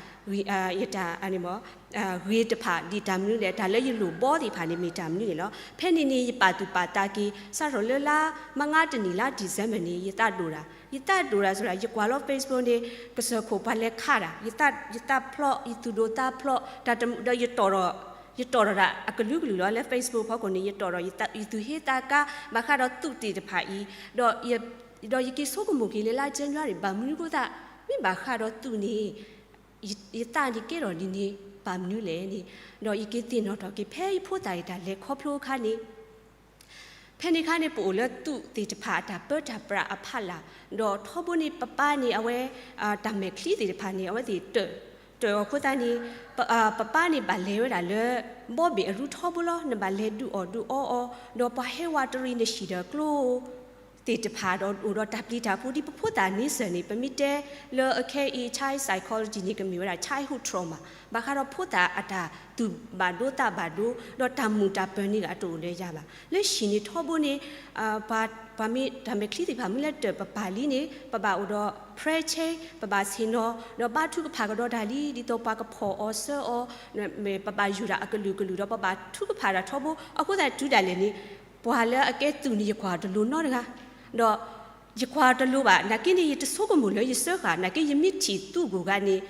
ယတၢ် ဂ့ၤတဖၣ်ဒ်တၢ်မနုၤလဲၣ်, တၢ်လၢယလိၣ်ဘီသ့ၣ်တဖၣ်န့ၣ် မ့ၢ်တၢ်မနုၤန့ၣ်လီၤ. ဖဲန့ၣ်န့ၣ် ယပာ်သူၣ်ပာ်သးက့ၤ စးထီၣ်လၢလါမၢ်ငါတနံၣ် လါ December န့ၣ် ယသးဒိၣ်တၢ်, ယသးဒိၣ်တၢ်ဆိဒၣ် ယကွၢ်လီၤ Facebook န့ၣ် ကစၢၢ်ခိၣ်ပှၤလဲၤခးတၢ်, ယသးဖျိး ယသူၣ်ဒိၣ်သးဖျိး ဒီးယတီၣ်ထီၣ် ယတီၣ်ထီၣ်တၢ်အကလုာ်ကလုာ်လီၤ. လၢ Facebook ဖီခိၣ်န့ၣ် ယတီၣ်ထီၣ် ယသူၣ်ဟ့သးကါ ဘၣ်ဃးဒီးသုးသ့ၣ်တဖၣ်အံၤ, ဒီးယက့ၤဆိကမိၣ်က့ၤလၢလါ January ဘၣ်မနုၤအဃိသတး မ့ၢ်ဘၣ်ဃးဒီးသုးန့ၣ် ယသးန့ၣ်ကဲထီၣ်ဒ်န့ၣ် ဘၣ်မနုၤလဲၣ်န့ၣ်, ဒီးယက့ၤသ့ၣ်နီၣ်ထီၣ်က့ၤ ဖဲယဖိသၣ်အံၤတၢ်လဲၤခီဖျိအခါန့ၣ်, ဖဲန့ၣ်အခါန့ၣ် ပအိၣ်လၢသုးသ့ၣ်တဖၣ်အတၢ်ပၢတၢ်ပြးအဖီလာ်, ဒီးထီဘိန့ၣ် ပပၢ်န့ၣ် အဝဲ တၢ်မဲာ်ချံသ့ၣ်တဖၣ်န့ၣ် အဝဲသ့ၣ်တၢၢ် တၢ်အဃိသတးန့ၣ် ပပၢ်န့ၣ်ဘၣ်လဲၤဝဲဒၣ်လၢ ဘီဘ့ၣ်အရူထီဘိလီၤ. နဘၣ်လဲၤဒုးအီၣ်ဒုးအီအီၤ ဒီးပှၤဟဲဝးတရံးနဟံၣ်ဒီးကျိ သ့ၣ်တဖၣ်ဒီးအိၣ်ဒီးတၢ်ပျံၤတၢ်ဖုး ဒ်ပဖိသၣ်န့ဆၢၣ်န့ၣ် ပမ့ၢ်တဲလၢအခဲအံၤ child psychology န့ၣ် ကမ့ၢ်ဝဲဒၣ် childhood trauma ဘၣ်ဃးဒီးဖိသၣ်အတၢ်သူၣ်ဘၣ်ဒိသးဘၣ်ဒိ ဒီးတၢ်မုာ်တၢ်ပၢၤန့ၣ်ဂ့ၤ အတအိၣ်လၢယၤဘၣ်. လၢဟံၣ်န့ၣ်ထီဘိန့ၣ် ပှၤမ့ၢ်တၢ်မဲာ်ချံသ့ၣ်တဖၣ်မ့ၢ်လဲၤတၢၢ်ပပၢ်လံန့ၣ် ပဘၣ်အိၣ်ဒီး prayer chain ပဘၣ်ဆ့ၣ်နီၤ ဒီးဘါထုကဖၣ်ကဒီးတၢ်လံ ဒ်သိးပှၤကဖီၣ်အီၤဆှၢအီၤ ပဘၣ်ယူၢ်တၢ်အကလုာ်ကလုာ်ဒီး ပဘၣ်ထုကဖၣ်တၢ်ထီဘိ အဃိသတးတုၤဒၣ်လဲာ်န့ၣ် ပှၤလၢအကဲသူၣ်န့ၣ် ယကွၢ်တလိၤနီတဂၤ ဒီးယကွၢ်တလိၤဘၣ် နာ်က့န့ၣ် ယတဆိကမိၣ်လၢယစၢဃာ် နာ်က့ယမ့ၢ်ထံၣ်သူဂိၢ်ဂၤန့ၣ်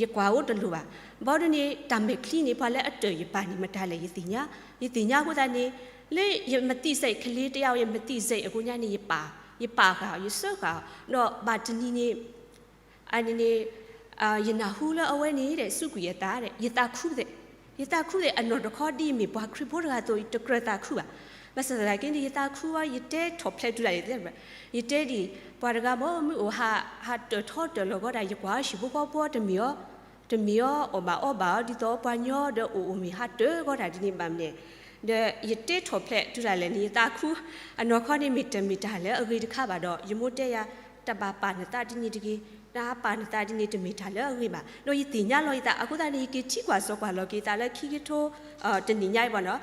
ယကွၢ်အိၣ်တလိၤဘၣ်. ဘၣ်ဒ်န့ၣ် တၢ်မဲာ်ချံန့ၣ် ပှၤလၢအတၢၢ်ယပၢ်န့ၣ် မတၤလဲၣ်ယသ့ၣ်ညါ, ယသ့ၣ်ညါအဃိသတးန့ၣ် လၢယမသိစိတ် ကလေးတစ်ယောက်ရဲ့ မသိစိတ် အဃိညါန့ၣ် ယပာ်ဃာ်အီၤ ယစၢဃာ်အီၤ ဒီးဘၣ်တနံၤန့ၣ် အန့ၣ်န့ၣ် ယနၢ်ဟူလၢအဝဲန့ၣ် စူးကွံာ်အသး ယသးခု ယသးခုသ့ၣ် အနီၢ်တခီဒ်ယမ့ၢ်ပှၤခရံာ်ဖိတဂၤအသိး ယတကြၢးသးခုဘၣ်. ဘၣ်ဆၣ်သနာ်က့န့ၣ် ယသးခုဝဲ ယတဲထီၣ်ဖျဲးတုၤဒၣ်လဲာ် ယတဲဒ် ပှၤတဂၤမ့ၢ်မုၢ်အိၣ်ဟး ဟးတၢၢ်ထီတၢၢ်လီၤကီးတၢ် ယကွၢ်ဟံၣ်ဖိဃီဖိတမ့ၢ်အီၤ တမ့ၢ်အီၤအီၣ်ဘၣ်အီဘၣ်အီၤ ဒ်သိးပှၤညီဒီးအိၣ်အိၣ်မ့ၢ်ဟးတၢၢ်ကီးတၢ်ဒ်န့ၣ်ဘၣ်မနုၤလဲၣ်. ဒီးယတဲထီၣ်ဖျဲးတုၤဒၣ်လဲာ်န့ၣ် ယသးခု အနီၢ်ခီန့ၣ် မ့ၢ်တမ့ၢ်တၢ်လၢအဂ့ၤတခါဘၣ်ဒီး ယမိၢ်တဲယၤ တဘၣ်ပာ်နသးဒ်န့ၣ်တဂ့ၤ, နဟးပာ်နသးဒ်န့ၣ် တမ့ၢ်တၢ်လၢအဂ့ၤဘၣ်. ဒီးယသ့ၣ်ညါလီၤယသး အဃိသတးန့ၣ် ယက့ၤထံကွၢ်စီၤကွၢ်လီၤက့ၤသးလၢခံကထိ တနံၣ်ညါအံၤဘၣ်နီၤ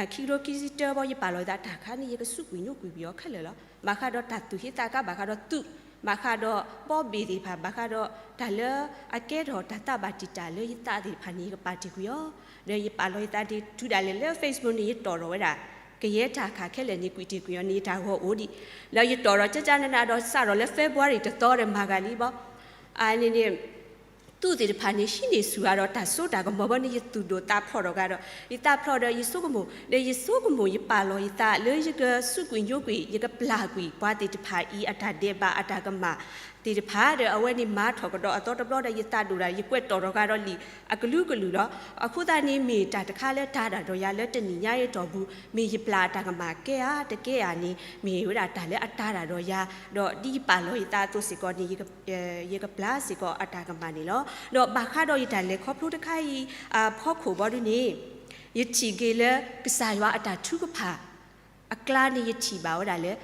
ခံကထိခံဆံတၢဘီ ယပာ်လီၤယသးတၢ်ခါန့ၣ် ယကစူးကွံာ်ညိကွံာ်ပယီၤခဲလၢာ်လီၤ. ဘၣ်ဃးဒီးတၢ်သူၣ်ဟ့သးကါ ဘၣ်ဃးဒီးသူၣ် ဘၣ်ဃးဒီးဘီဘ့ၣ်သ့ၣ်တဖၣ် ဘၣ်ဃးဒီးတၢ်လၢအကဲထီၣ်တၢ်သးဘၣ်တံာ်တာ်လၢယသးသ့ၣ်တဖၣ်န့ၣ် ယကပာ်တ့ၢ်ကွံာ်အီၤ ဒီးယပာ်လီၤယသးဒ်တုၤဒၣ်လဲာ် လၢ Facebook န့ၣ် ယတီၣ်ထီၣ်ဝဲဒၣ် ကယဲၢ်တၢ်ခးခဲလၢာ်န့ၣ် ကွံာ်တ့ၢ်ကွံာ်အီၤန့ၣ် ယတၢ်ဂီၤအိၣ်ဒံး ဒီးယတီၣ်ထီၣ်ကကနနဒီးစးထီၣ်လၢ February တသီဒီးမၤဂၤလံဘီ အန့ၣ်န့ၣ် သူၣ်သ့ၣ်တဖၣ်န့ၣ် ဟံးန့ၢ်ဆူၣ်အါဒီးတၢ်စိတၢ်ကမီၤဘီန့ၣ် ယသူၣ်ဒိၣ်သးဖျိးထီၣ်ဂၤဒီး ယသးဖျိးဒီးယဆိကမိၣ် ဒီးယဆိကမိၣ် ယပာ်လီၤယသးလၢယကစူးကွံာ်ညိကွံာ် ယကပျၢ်ကွံာ်ပှၤသ့ၣ်တဖၣ်အံၤအတၢ်ဒဲးဘးအတၢ်ကမၣ်သ့ၣ်တဖၣ်ဒီး အဝဲန့ၣ်မၤထီၣ်ကဒီးအသီတဘျီဒီး ယသးဒိၣ်ဒၣ် ယကွဲးတီၣ်ထီၣ်ဂၤဒီးလံာ်အကလုာ်ကလုာ်လီၤ. အဃိသတးန့ၣ် မ့ၢ်တၢ်တခါလၢတၢ်တၢ်ဒီးယၤလၢတနံၣ်ညါအံၤတီၢ်ပူၤ မ့ၢ်ယပျၢ်အတၢ်ကမၣ်ကဲဧါတကဲဧါန့ၣ် မ့ၢ်ဝဲဒၣ်တၢ်လၢအတၢ်တၢ်ဒီးယၤ ဒီးဒ်ယပာ်လီၤယသးအသိးစ့ၢ်ကီးန့ၣ် ယကပျၢ်စ့ၢ်ကီးအတၢ်ကမၣ်န့ၣ်လီၤ. ဒီးဘၣ်ဃးဒီးယတၢ်လဲၤခီဖျိတခါအံၤ အဖီခိၣ်ဘီဒ်န့ၣ် ယထံၣ်က့ၤလၢကစၢ်ယွၤအတၢ်ထုကဖၣ်အကျါန့ၣ် ယထံၣ်ဘၣ်ဝဲဒၣ်လၢ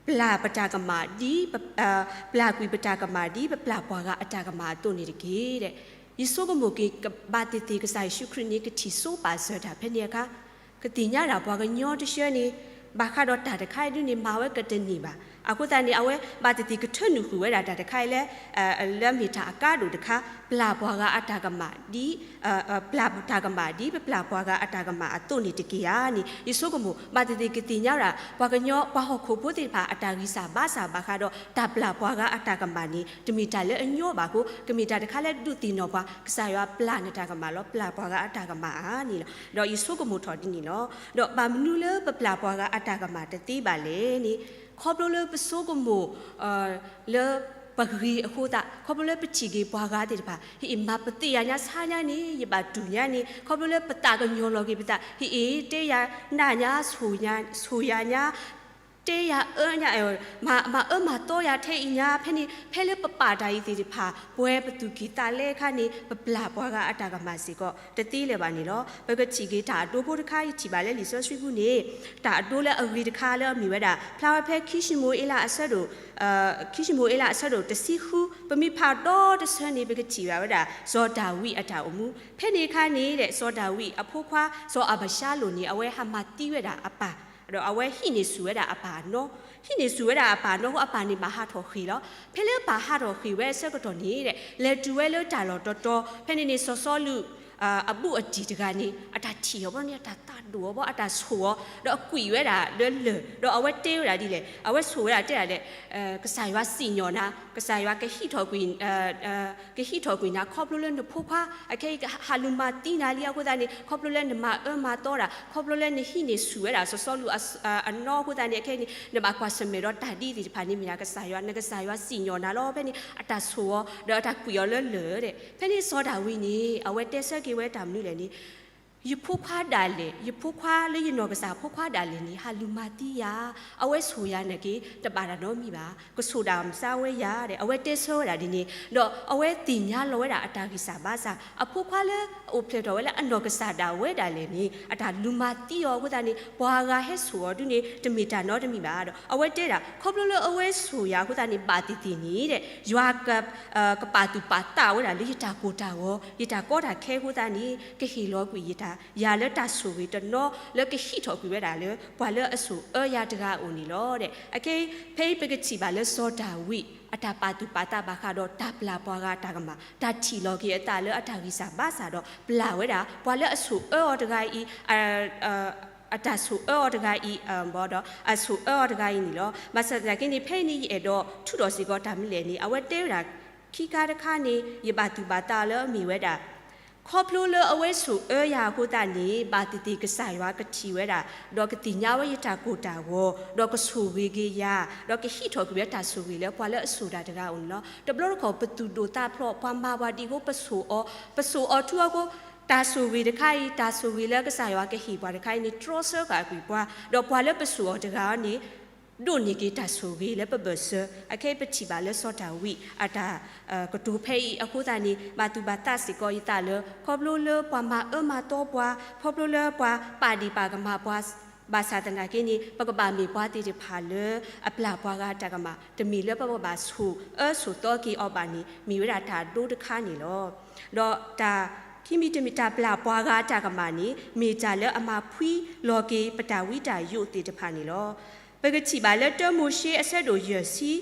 ပျၢ်ပတၢ်ကမၣ်ဒ် ပပျၢ်ကွံာ်ပတၢ်ကမၣ်ဒ် ပပျၢ်ပှၤဂၤအတၢ်ကမၣ်အသိးန့ၣ်တက့ၢ်. ယဆိကမိၣ်က့ၤ ဘၣ်သ့ၣ်သ့ၣ်ကစၢ်ယ့ၣ်ၡူးခရံာ်န့ၣ် ကထံၣ်စိပာ်စၢၤတၢ်ဖဲန့ၣ်အခါ ကသ့ၣ်ညါဒၣ်ပှၤကညီတဆှၢန့ၣ် ဘၣ်ဃးဒီးတၢ်တခါအံၤဒ်န့ၣ် မၤဝဲကတနံၣ်ဘၣ်. အဃိသတးန့ၣ် အဝဲဘၣ်သ့ၣ်သ့ၣ်ကထၢနုာ်ဃုာ်ဝဲဒၣ်တၢ်တခါအံၤလၢ လၢမ့ၢ်တၢ်အကါဒိၣ်တခါ ပျၢ်ပှၤဂၤအတၢ်ကမၣ်ဒ် ပျၢ်တၢ်ကမၣ်ဒ် ပပျၢ်ပှၤဂၤအတၢ်ကမၣ်အသိးန့ၣ်တက့ၢ်ဧါန့ၣ် ယဆိကမိၣ် ဘၣ်သ့ၣ်သ့ၣ်ကသ့ၣ်ညါဝဲဒၣ် ပှၤကညီ ပှၤဟီၣ်ခိၣ်ဖိသ့ၣ်တဖၣ်အတၢ်ဂံၢ်စၢ်ဘါစၢ်ဘၣ်ဃးဒီး တၢ်ပျၢ်ပှၤဂၤအတၢ်ကမၣ်န့ၣ် တမ့ၢ်တၢ်လၢအညီဘၣ်အဃိ ကမ့ၢ်တၢ်တခါလၢဒုးသ့ၣ်နီၣ်ပှၤ ကစၢ်ယွၤပျၢ်နတၢ်ကမၣ်လီၤ ပျၢ်ပှၤဂၤအတၢ်ကမၣ်ဧါန့ၣ်လီၤ. ဒီးယဆိကမိၣ်ထီၣ်ဒ်န့ၣ်လီၤ. ဒီးဘၣ်မနုၤလၢပပျၢ်ပှၤဂၤအတၢ်ကမၣ်တသ့ဘၣ်လဲၣ်န့ၣ် ခီဖျိလၢပဆိကမိၣ် လၢပဂ့ၤအဃိသတး ခီဖျိလၢပထံၣ်က့ၤပှၤဂၤသ့ၣ်တဖၣ် ဟ့ၣ်အ့ၣ် မၤပသ့ၣ်ယၤညါဆါညါန့ၣ် ယဘၣ်တူၢ်ညါန့ၣ် ခီဖျိလၢပသးကညီၤလီၤက့ၤပသး ဟ့ၣ်အ့ၣ် တဲယၤနၢ်ညါ ဆိၣ်ယၤညါ တဲယၤအၢညါ မၤအၢမၤသီယၤထဲအံၤညါ ဖဲန့ၣ် ဖဲလၢပပာ်တၢ်အံၤသ့ၣ်တဖၣ် ပှဲၤပသူၣ်ကံၢ်သးလဲအခါန့ၣ် ပပျၢ်ပှၤဂၤအတၢ်ကမၣ်စ့ၢ်ကီး တသ့လၢၤဘၣ်န့ၣ်လီၤ. ပကထံၣ်က့ၤတၢ်အဒိဖိတခါ ယထံၣ်ဘၣ်လၢလံာ်စီဆှံပူၤန့ၣ် တၢ်အဒိလၢအဂ့ၤတခါလၢအမ့ၢ်ဝဲဒၣ် ဖျါဝဲဖဲခံၡမူၤအ့လးအဆၢဒိၣ် ခံၡမူၤအ့လးအဆၢဒိၣ်တဆံဃု ပမ့ၢ်ဖးဒီတဆၢန့ၣ် ပကထံၣ်ဘၣ်ဝဲဒၣ် စီၤဒၤဝံးအတၢ်အိၣ်မူ ဖဲန့ၣ်အခါန့ၣ် စီၤဒၤဝံးအဖိခွါ စီၤအၤဘၡါလိၣ်န့ၣ် အဝဲဟးမၤသံဝဲဒၣ်အပၢ် ဒီးအဝဲဟံးန့ၢ်ဆူၣ်ဝဲဒၣ်အပၢ်အနီ ဟံးန့ၢ်ဆူၣ်ဝဲဒၣ်အပၢ်အနီ အပၢ်န့ၣ်ဘၣ်ဟးထီၣ်ဃ့ၢ်လီၤ. ဖဲလၢအပၢ်ဟးထီၣ်ဃ့ၢ်ဝဲအဆၢကတီၢ်န့ၣ် လဲၤတုၤဝဲလၢတၢ်လီၢ်တတီၤ ဖဲန့ၣ်န့ၣ် စီၤစီလူး အဘူးအတံၢ်တဂၤန့ၣ် အတၢ်ထံၣ်အီၤဘီန့ၣ် အတၢ်သးဒိၣ်အီၤဘီ အတၢ်ဆိၣ်အီၤ ဒီးအကွံာ်ဝဲဒၣ်လၢလၢၢ် ဒီးအဝဲတဲဝဲဒၣ်ဒ်လဲၣ် အဝဲဆိၣ်ဝဲဒၣ်တဲဒၣ်လဲၣ် ကစၢ်ယွၤစံၣ်ညီၣ်နၤ ကစၢ်ယွၤကဟံးထီၣ်ကွံာ် ကဟံးထီၣ်ကွံာ်နၤ ခီဖျိလၢနဖိခွါ အခဲအံၤဟးလူၤမၤသံနၤလံအဃိသတးန့ၣ် ခီဖျိလၢနမၤအၢမၤသီတၢ် ခီဖျိလၢနဟံးန့ၢ်ဆူၣ်ဝဲဒၣ်စီၤစီလူးအနီအဃိသတးန့ၣ် အခဲအံၤန့ၣ် နဘၣ်ကွၢ်ဆၢၣ်မဲာ်ဒီးတၢ်ဒ်သ့ၣ်တဖၣ်န့ၣ်မ့ၢ်ဒၣ်ကစၢ်ယွၤ နကစၢ်ယွၤစံၣ်ညီၣ်နၤလီၤ. ဖဲန့ၣ် အတၢ်ဆိၣ်အီၤ ဒီးအတၢ်ကွံာ်အီၤလၢလၢၢ် ဖဲန့ၣ်စီၤဒၤဝံးန့ၣ် အဝဲတဲဆၢက့ၤဝဲတၢ်မနုၤလဲၣ်န့ၣ် ယဖိခွါဒၣ်လဲာ်, ယဖိခွါလၢယနီၢ်ကစၢ်ဖိခွါဒၣ်လဲာ်န့ၣ် ဟးလူၤမၤသံယၤ, အဝဲဆိၣ်ယၤနာ်က့ တဘၣ်တၢ်နီတမံၤဘၣ်, ကဆိၣ်တၢ်မၤစၢၤဝဲယၤဒီး အဝဲတဲဆၢဝဲဒၣ်ဒ်န့ၣ်, ဒီးအဝဲသ့ၣ်ညါလီၤဝဲဒၣ်အတၢ်ဂံၢ်စၢ်ဘါစၢ်, အဖိခွါလၢအအိၣ်ဖျဲၣ်ထီၣ်ဝဲလၢအနီၢ်ကစၢ်ဒၣ်ဝဲဒၣ်လဲာ်န့ၣ် အတၢ်လူၤမၤသံအီၤအဃိသတးန့ၣ် ပှၤဂၤဟဲဆိၣ်အီၤဒုန့ၣ် တမ့ၢ်တၢ်နီတမံၤဘၣ်ဒီး အဝဲတဲဒၣ် ခီဖျိလၢအဝဲဆိၣ်ယၤအဃိသတးန့ၣ် ဘၣ်သ့ၣ်သ့ၣ်န့ၣ်ဒီး ယွၤက ကပာ်သူၣ်ပာ်သးဝဲဒၣ်လၢယတၢ်ကိၢ်တၢ်ဂီၤ, ယတၢ်ကီတၢ်ခဲအဃိသတးန့ၣ် ကဟ့ၣ်လီၤကွံာ်ယတၢ်, ယၤလၢတၢ်ဆိၣ်ဂ့ၤတနီၤလၢကဟံးထီၣ်ကွံာ်ဝဲဒၣ်လၢ ပှၤလၢအဆိၣ်အၢယၤတဂၤအအိၣ်န့ၣ်လီၤ. အခဲအံၤ ဖဲအံၤပကထံၣ်ဘၣ်လၢစီၤဒၤဝံး အတၢ်ပာ်သူၣ်ပာ်သးဘၣ်ဃးဒီးတၢ်ပျၢ်ပှၤဂၤအတၢ်ကမၣ်, တၢ်ထံၣ်လီၤက့ၤအသးလၢအတၢ်ဂံၢ်စၢ်ဘါစၢ်ဒီး ပျၢ်ဝဲဒၣ် ပှၤလၢအဆိၣ်အၢအီၤတဂၤအံၤ အတၢ်ဆိၣ်အၢအီၤတဂၤအံၤ, ဒီး အဆိၣ်အၢအီၤတဂၤအံၤန့ၣ်လီၤ. ဘၣ်ဆၣ်သနာ်က့န့ၣ် ဖဲအံၤန့ၣ် ယအဲၣ်ဒိးထုးထီၣ်စ့ၢ်ကီးတၢ်မနုၤလဲၣ်န့ၣ် အဝဲတဲဝဲဒၣ် ခံခါတခါန့ၣ် ယဘၣ်သူၣ်ဘၣ်သးလၢအမ့ၢ်ဝဲဒၣ် ခီဖျိလၢအဝဲဆိၣ်အၢယၤအဃိသတးန့ၣ် ဘၣ်သ့ၣ်သ့ၣ်ကစၢ်ယွၤကထံၣ်ဝဲဒၣ်, ဒီးကသ့ၣ်ညါဝဲယတၢ်ကိၢ်တၢ်ဂီၤ, ဒီးကဆိၣ်ဂ့ၤက့ၤယၤ, ဒီးကဟံးထီၣ်ကွံာ်ဝဲတၢ်ဆိၣ်ဂ့ၤလၢပှၤလၢအဆိၣ်တၢ်တဂၤအအိၣ်န့ၣ်လီၤ. တဘျီတခီၣ် ပသူၣ်ဒိၣ်သးဖျိး ပှၤမၤပှၤဒ်အဃိ ပဆိၣ်အီၤ, ပဆိၣ်အီၤထူအဃိ တၢ်ဆိၣ်ဂ့ၤတခါအံၤ, တၢ်ဆိၣ်ဂ့ၤလၢကစၢ်ယွၤကဟ့ၣ်ပှၤတခါအံၤန့ၣ် တြီဆၢဃာ်ကွံာ်ပှၤ, ဒီးပှၤလၢပဆိၣ်အီၤတဂၤအံၤန့ၣ် ဒိးန့ၢ်က့ၤတၢ်ဆိၣ်ဂ့ၤလၢပဘၢၣ်စၢၤ. အခဲအံၤပထံၣ်ဘၣ်လၢစီၤဒၤဝံးအတၢ်ကတိၤဖဲအံၤအဃိသတးန့ၣ် ဘၣ်သူၣ်ဘၣ်သးစ့ၢ်ကီးယသးလၢ ခီဖျိလၢပှၤမၤအၢမၤသီပှၤ, ခီဖျိလၢပှၤပာ်ဒ့ၣ်ပာ်ကမၣ်ပှၤ, ဘၣ်ဆၣ်သနာ်က့န့ၣ် ပကဘၣ်မ့ၢ်ပှၤသ့ၣ်တဖၣ်လၢအပျၢ်ပှၤဂၤအတၢ်ကမၣ်, တမ့ၢ်လၢပကဘၣ်ဆိၣ်အၢဆိၣ်သီက့ၤအီၤဘၣ်န့ၣ် မ့ၢ်ဝဲဒၣ်တၢ်အဒိတခါန့ၣ်လီၤ. ဒီးတၢ်ခံမံၤတမံၤ တၢ်ပျၢ်ပှၤဂၤအတၢ်ကမၣ်န့ၣ် မ့ၢ်တၢ်လၢအမၤဖှံလီၤက့ၤပတၢ်ဝံတၢ်ယိးသ့ၣ်တဖၣ်န့ၣ်လီၤ. ပကထံၣ်ဘၣ်လၢတၢမိၤၡ့အဆၢဒိၣ်ယဲၢ်ဆံ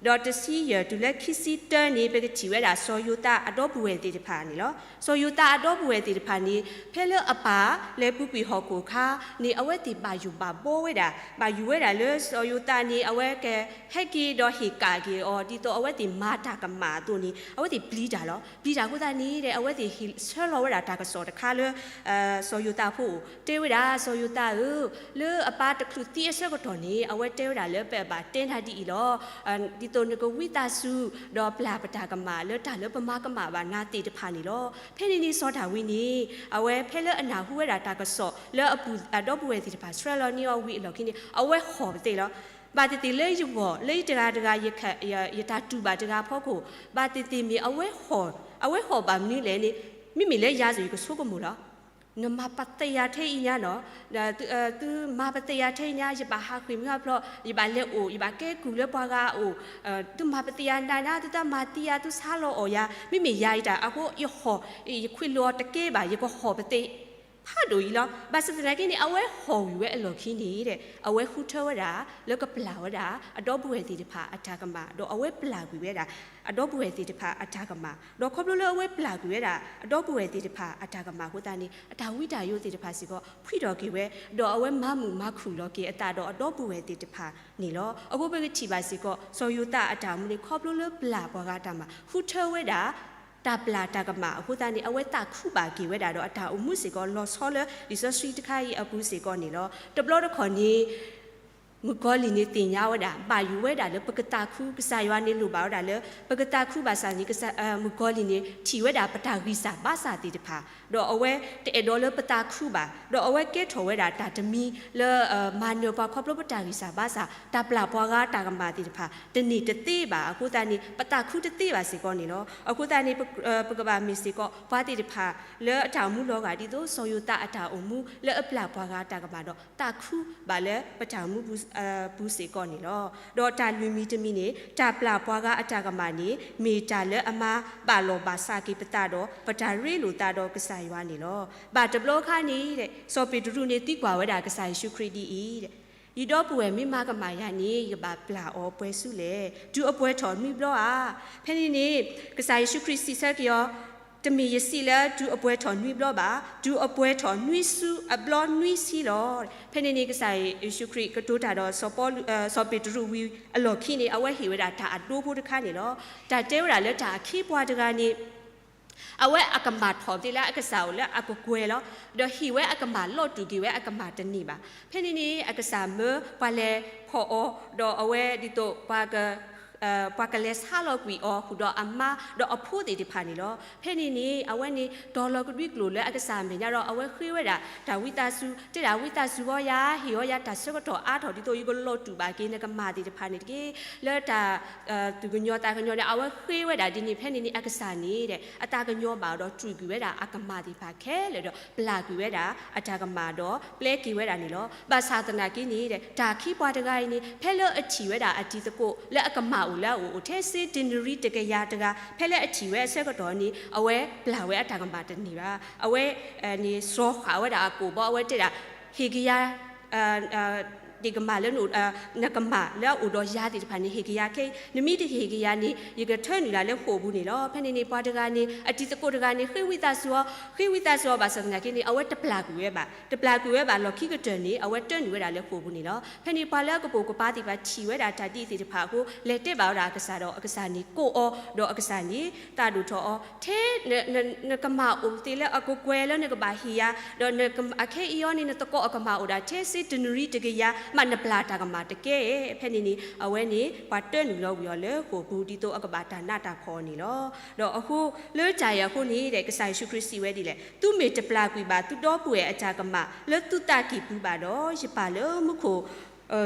ဒီးတဆံယဲၢ်တုၤလၢခံဆံတၢန့ၣ် ပကထံၣ်ဝဲဒၣ်စီၤယိၤသးအဒီပုၢ်ဝဲၢ်သ့ၣ်တဖၣ်န့ၣ်လီၤ. စီၤယိၤသးအဒီပုၢ်ဝဲၢ်သ့ၣ်တဖၣ်န့ၣ် ဖဲလၢအပၢ်လဲၤပူၤကွံာ်ဟီၣ်ခိၣ်အခါန့ၣ် အဝဲသ့ၣ်ဘၣ်ယိၣ်ဘၣ်ဘှီဝဲဒၣ်, ဘၣ်ယိၣ်ဝဲဒၣ်လၢစီၤယိၤသးန့ၣ် အဝဲကဟဲက့ၤဒီးဟ့ၣ်ကၣ်က့ၤအီၤ ဒ်သိးအဝဲသ့ၣ်မၤတၢ်ကမၣ်အသိးန့ၣ် အဝဲသ့ၣ်ပျံၤတၢ်လီၤ. ပျံၤတၢ်အဃိသတးန့ၣ်ဒီး အဝဲသ့ၣ်ဟ့ၣ်ဆၢလီၤဝဲဒၣ်တၢ်ကစီၣ်တခါလၢ စီၤယိၤသးဖိအိၣ် တဲဝဲဒၣ် စီၤယိၤသးဧၢ, လၢအပၢ်တချုးသံအဆၢကတီၢ်န့ၣ် အဝဲတဲဝဲဒၣ်လၢပဘၣ်တဲနၤဒ်အံၤလီၤ. ဒ်သိးနကဝံသးစူၤ ဒီးပျၢ်ပတၢ်ကမၣ်လၢတၢ်လၢပမၤကမၣ်ဘၣ်နၤသ့ၣ်တဖၣ်န့ၣ်လီၤ. ဖဲန့ၣ်န့ၣ် စီၤဒၤဝံးန့ၣ် အဝဲဖဲလၢအနၢ်ဟူဝဲဒၣ်တၢ်ကစီၣ်လၢအပူၤ အဒီပုၢ်ဝဲၢ်သ့ၣ်တဖၣ်ဆှၢလီၤန့ၢ်အီၤဝံၤအလီၢ်ခံန့ၣ် အဝဲဟီၣ်ပသ့ၣ်လီၤ. ဘၣ်သ့ၣ်သ့ၣ်လၢယဂီၢ် လၢယတဂၤတဂၤ ယတၢ်တူၢ်ဘၣ်တဂၤအဖီခိၣ် ဘၣ်သ့ၣ်သ့ၣ်မ့ၢ်အဝဲဟီၣ်, အဝဲဟီၣ်ဘၣ်မနုၤလဲၣ်န့ၣ် မ့မ့ၢ်လၢယၤစ့ၢ်ကီး ယကဆိကမိၣ်လီၤ. နမၤပသးယၤထဲအံၤညါနီၤ, သုမၤပသးယၤထဲအံၤညါ ယဘၣ်ဟးဃ့ၢ်မုၢ်ဟးဖျိး, ယဘၣ်လဲၤအိၣ်, ယဘၣ်ကဲကုၢ်လၢပှၤဂၤအအိၣ်, သုမၤပသးယၤနၤနၤ, သုတၢ်မၤသံယၤ သုဆါလီၤအီၣ်ယၤ, မ့မ့ၢ်ယၤအံၤတၢ်အဃိ ယဟီၣ်, ယခွံးလိာ်အီၤတကဲဘၣ်, ယကဟီၣ်ပသ့ၣ် ဖးဒိၣ်အံၤလီၤ. ဘၣ်ဆၣ်သနာ်က့န့ၣ် အဝဲဟီၣ်ကွံာ်ဝဲအလီၢ်ခံန့ၣ် အဝဲဃုထၢဝဲဒၣ် လၢကပျၢ်ဝဲဒၣ် အဒီပုၢ်ဝဲၢ်သ့ၣ်တဖၣ်အတၢ်ကမၣ်, ဒီးအဝဲပျၢ်ကွံာ်ဝဲဒၣ် အဒီပုၢ်ဝဲၢ်သ့ၣ်တဖၣ်အတၢ်ကမၣ်, ဒီးခီဖျိလၢအဝဲပျၢ်ကွံာ်ဝဲဒၣ် အဒီပုၢ်ဝဲၢ်သ့ၣ်တဖၣ်အတၢ်ကမၣ်အဃိသတးန့ၣ် အတၢ်ဝံတၢ်ယိးသ့ၣ်တဖၣ်စ့ၢ်ကီး ဖှံထီၣ်က့ၤဝဲ, ဒီးအဝဲမၤမုာ်မၤခုၣ်လီၤက့ၤအသးဒီးအဒီပုၢ်ဝဲၢ်သ့ၣ်တဖၣ်န့ၣ်လီၤ. အဃိပကထံၣ်ဘၣ်စ့ၢ်ကီး စီၤယိၤသးအတၢ်အိၣ်မူန့ၣ် ခီဖျိလၢပျၢ်ပှၤဂၤအတၢ်မၤ ဃုထၢဝဲဒၣ် တၢ်ပျၢ်တၢ်ကမၣ်အဃိသတးန့ၣ် အဝဲသးခုဘၣ်က့ၤဝဲဒၣ်ဒီး အတၢ်အိၣ်မူစ့ၢ်ကီးလီၤဆီလၢလံာ်စီဆှံတခါအံၤအပူၤစ့ၢ်ကီးန့ၣ်လီၤ. တဘျီတခီၣ်န့ၣ် မုၣ်ကီၤလံၢ်န့ၣ်သ့ၣ်ညါဝဲဒၣ် ဘၣ်ယိၣ်ဝဲဒၣ်လၢပကသးခု, ကစၢ်ယွၤန့ၣ်လိၣ်ဘၣ်ဝဲဒၣ်လၢ ပကသးခုဘၣ်ဆၣ်န့ၣ် မုၣ်ကီၤလံၢ်န့ၣ် ထံၣ်ဝဲဒၣ်ပတၢ်ဂံၢ်စၢ်ဘါစၢ်သ့ၣ်တဖၣ်, ဒီးအဝဲတအဲၣ်ဒိးလၢပသးခုဘၣ်, ဒီးအဝဲကဲထီၣ်ဝဲဒၣ်တၢ်တမံၤလၢ မၤနၢၤပှၤခီဖျိပတၢ်ဂံၢ်စၢ်ဘါစၢ်, တၢ်ပျၢ်ပှၤဂၤတၢ်ကမၣ်သ့ၣ်တဖၣ် တန့ၢ်တသ့ဘၣ်အဃိသတးန့ၣ် ပသးခုတသ့ဘၣ်စ့ၢ်ကီးန့ၣ်လီၤ. အဃိသတးန့ၣ် ပကဘၣ်မ့ၢ်စ့ၢ်ကီး ပှၤသ့ၣ်တဖၣ်လၢအတၢ်အိၣ်မူလီၤဂာ် ဒ်သိးစီၤယိၤသးအတၢ်အိၣ်မူလၢအပျၢ်ပှၤဂၤအတၢ်ကမၣ်ဒီး သးခုဘၣ်လၢပတၢ်အိၣ်မူပူၤစ့ၢ်ကီးန့ၣ်လီၤ. ဒီးတၢ်လွံၢ်မံၤတမံၤန့ၣ် တၢ်ပျၢ်ပှၤဂၤအတၢ်ကမၣ်န့ၣ် မ့ၢ်တၢ်လၢအမၤဘၣ်လီၢ်ဘၣ်စးက့ၤပသးဒီး ပတၢ်ရ့လိာ်သးဒီးကစၢ်ယွၤန့ၣ်လီၤ. ဘၣ်တဘျီအခါန့ၣ် စီၤပ့းတရူးန့ၣ်သံကွၢ်ဝဲဒၣ်ကစၢ်ယ့ၣ်ၡူးခရံာ်ဒ်အံၤ, ယဒီပုၢ်ဝဲၢ်မ့ၢ်မၤကမၣ်ယၤန့ၣ် ယကဘၣ်ပျၢ်အီၤပှဲၤဆူလဲၣ်, တုၤအပှဲၤထီၣ်နွံဘျီဧါ. ဖဲန့ၣ်န့ၣ် ကစၢ်ယ့ၣ်ၡူးခရံာ်စံးဆၢက့ၤအီၤ, တမ့ၢ်ယစံးလၢတုၤအပှဲၤထီၣ်နွံဘျီဘၣ်, တုၤအပှဲၤထီၣ်နွံဆူအဘျီနွံဆံလီၤ. ဖဲန့ၣ်န့ၣ် ကစၢ်ယ့ၣ်ၡူးခရံာ်ကတိၤတၢ်ဒီးစီၤပီလူး, စီၤပ့းတရူးဝံၤအလီၢ်ခံန့ၣ် အဝဲဟ့ၣ်ဝဲဒၣ်တၢ်အဒိဖိတခါန့ၣ်လီၤ. တၢ်တဲဝဲဒၣ်လၢတၢ်အခ့အပှၤတဂၤန့ၣ် အဝဲအကမၣ်ထီၣ်သ့လၢအကစၢ်အိၣ်လၢအကကွဲၢ်လီၤ. ဒီးဟ့ၣ်ဝဲအကမၣ်လီၤတူာ်က့ၤဝဲအကမၣ်တန့ၢ်ဘၣ်. ဖဲန့ၣ်န့ၣ် အကစၢ်မၢပှၤလဲၤဖီၣ်အီၤ, ဒီးအဝဲဒ်သိးပှၤက ပှၤကလဲၤဆါလီၤကွံာ်အီၤဃုာ်ဒီးအမါဒီးအဖိသ့ၣ်တဖၣ်န့ၣ်လီၤ. ဖဲန့ၣ်န့ၣ် အဝဲန့ၣ်တီၤလီၤကဒွံကျိာ်လၢအကစၢ်အမဲာ်ညါဒီး အဝဲဃ့ဝဲဒၣ်တၢ်ဝံသးစူၤ, တဲဒၣ်ဝံသးစူၤဂီယၤ, ဟ့ၣ်ဂီယၤတၢ်ဆၢကတီၢ်အါထီၣ်ဒ်သိးယကလီၤတူာ်ဘၣ်က့ၤနကမၢ်သ့ၣ်တဖၣ်န့ၣ်တက့ၢ်. လၢတၢ် သူၣ်ကညီၤသးကညီၤန့ၣ် အဝဲဃ့ဝဲဒၣ်ဒ်န့ၣ်. ဖဲန့ၣ်န့ၣ် အကစၢ်န့ၣ် အတၢ်ကညီၤဘၣ်ဒီး တြူာ်ကွံာ်ဝဲဒၣ်အကမၢ်သ့ၣ်တဖၣ်ခဲလၢာ်ဒီး ပျၢ်ကွံာ်ဝဲဒၣ်အတၢ်ကမၢ်ဒီး ပျဲက့ၤဝဲဒၣ်န့ၣ်လီၤ. ဘၣ်ဆၣ်သနာ်က့န့ၣ် တၢ်ခံပှၤတဂၤအံၤန့ၣ် ဖဲလၢအထံၣ်ဝဲဒၣ်အတံၤသကိးလၢအကမၢ်အိၣ်လၢအအိၣ် အိၣ်ထဲစ့တနရံတကယၤတဂၤ ဖဲလၢအထံၣ်ဝဲအဆၢကတီၢ်န့ၣ် အဝဲပျၢ်ဝဲအတၢ်ကမၢ်တန့ၢ်ဘၣ်. အဝဲန့ၣ် စှီၤဃာ်ဝဲဒၣ်အကိာ်ဘီ အဝဲတဲဒၣ် ဟ့ၣ်ကယၤ နကမၢ်လၢ နကမၢ်လၢအအိၣ်ဒီးယၤသ့ၣ်တဖၣ်န့ၣ် ဟ့ၣ်ကယၤခဲအံၤ, နမ့ၢ်တဟ့ၣ်ကယၤန့ၣ် ယကထၢနုာ်လၢ်လၢဃိာ်ပူၤန့ၣ်လီၤ. ဖဲန့ၣ်န့ၣ် ပှၤတဂၤန့ၣ် အတံၤသကိးတဂၤန့ၣ် ဃ့ဝံသးစူၤအီၤ, ဃ့ဝံသးစူၤအီၤဘၣ်ဆၣ်သနာ်က့န့ၣ် အဝဲတပျၢ်ကွံာ်ဝဲဘၣ်. တပျၢ်ကွံာ်ဝဲဘၣ်လီၢ်ခံကတၢၢ်န့ၣ် အဝဲတၢနုာ်ဝဲဒၣ်လၢဃိာ်ပူၤန့ၣ်လီၤ. ဖဲန့ၣ် ပှၤလၢအကပိာ်ကပၤသ့ၣ်တဖၣ်ထံၣ်ဝဲဒၣ်တၢ်ဒ်အံၤသ့ၣ်တဖၣ်အဃိ လဲၤတဲဘၣ်ဝဲဒၣ်အကစၢ်ဒီး အကစၢ်န့ၣ်ကိးအီၤ ဒီးအကစၢ်န့ၣ် သးဒိၣ်ထီၣ်အီၤ, ထဲနကမၢ်အိၣ်သ့လၢအကကွဲၢ်လၢနကဘၣ်ဟ့ၣ်ယၤ, ဒီးအခဲအံၤအီၤန့ၣ် နသကိးအကမၢ်အိၣ်ဒၣ်ထဲစ့တနရံတကယၤ မ့ၢ်နပျၢ်တၢ်ကမၢ်တကဲ. ဖဲန့ၣ်န့ၣ် အဝဲန့ၣ် ပှၤတၢနုာ်လီၤဝံၤအီၤလၢဃိာ်ပူၤ ဒ်သိးအကဘၣ်တၢ်နးတၢ်ဖှီၣ်အီၤန့ၣ်လီၤ. ဒီးအဃိ လၢတၢ်အံၤအဃိန့ၣ် ကစၢ်ယ့ၣ်ၡူးခရံာ်စံးဝဲဒ်လဲၣ်, သုမ့ၢ်တပျၢ်ကွံာ်ဘၣ်သုဒီပုၢ်ဝဲၢ်အတၢ်ကမၢ်လၢသုသးကံၢ်ပူၤဘၣ်ဒီး ယပၢ်လၢမူခိၣ်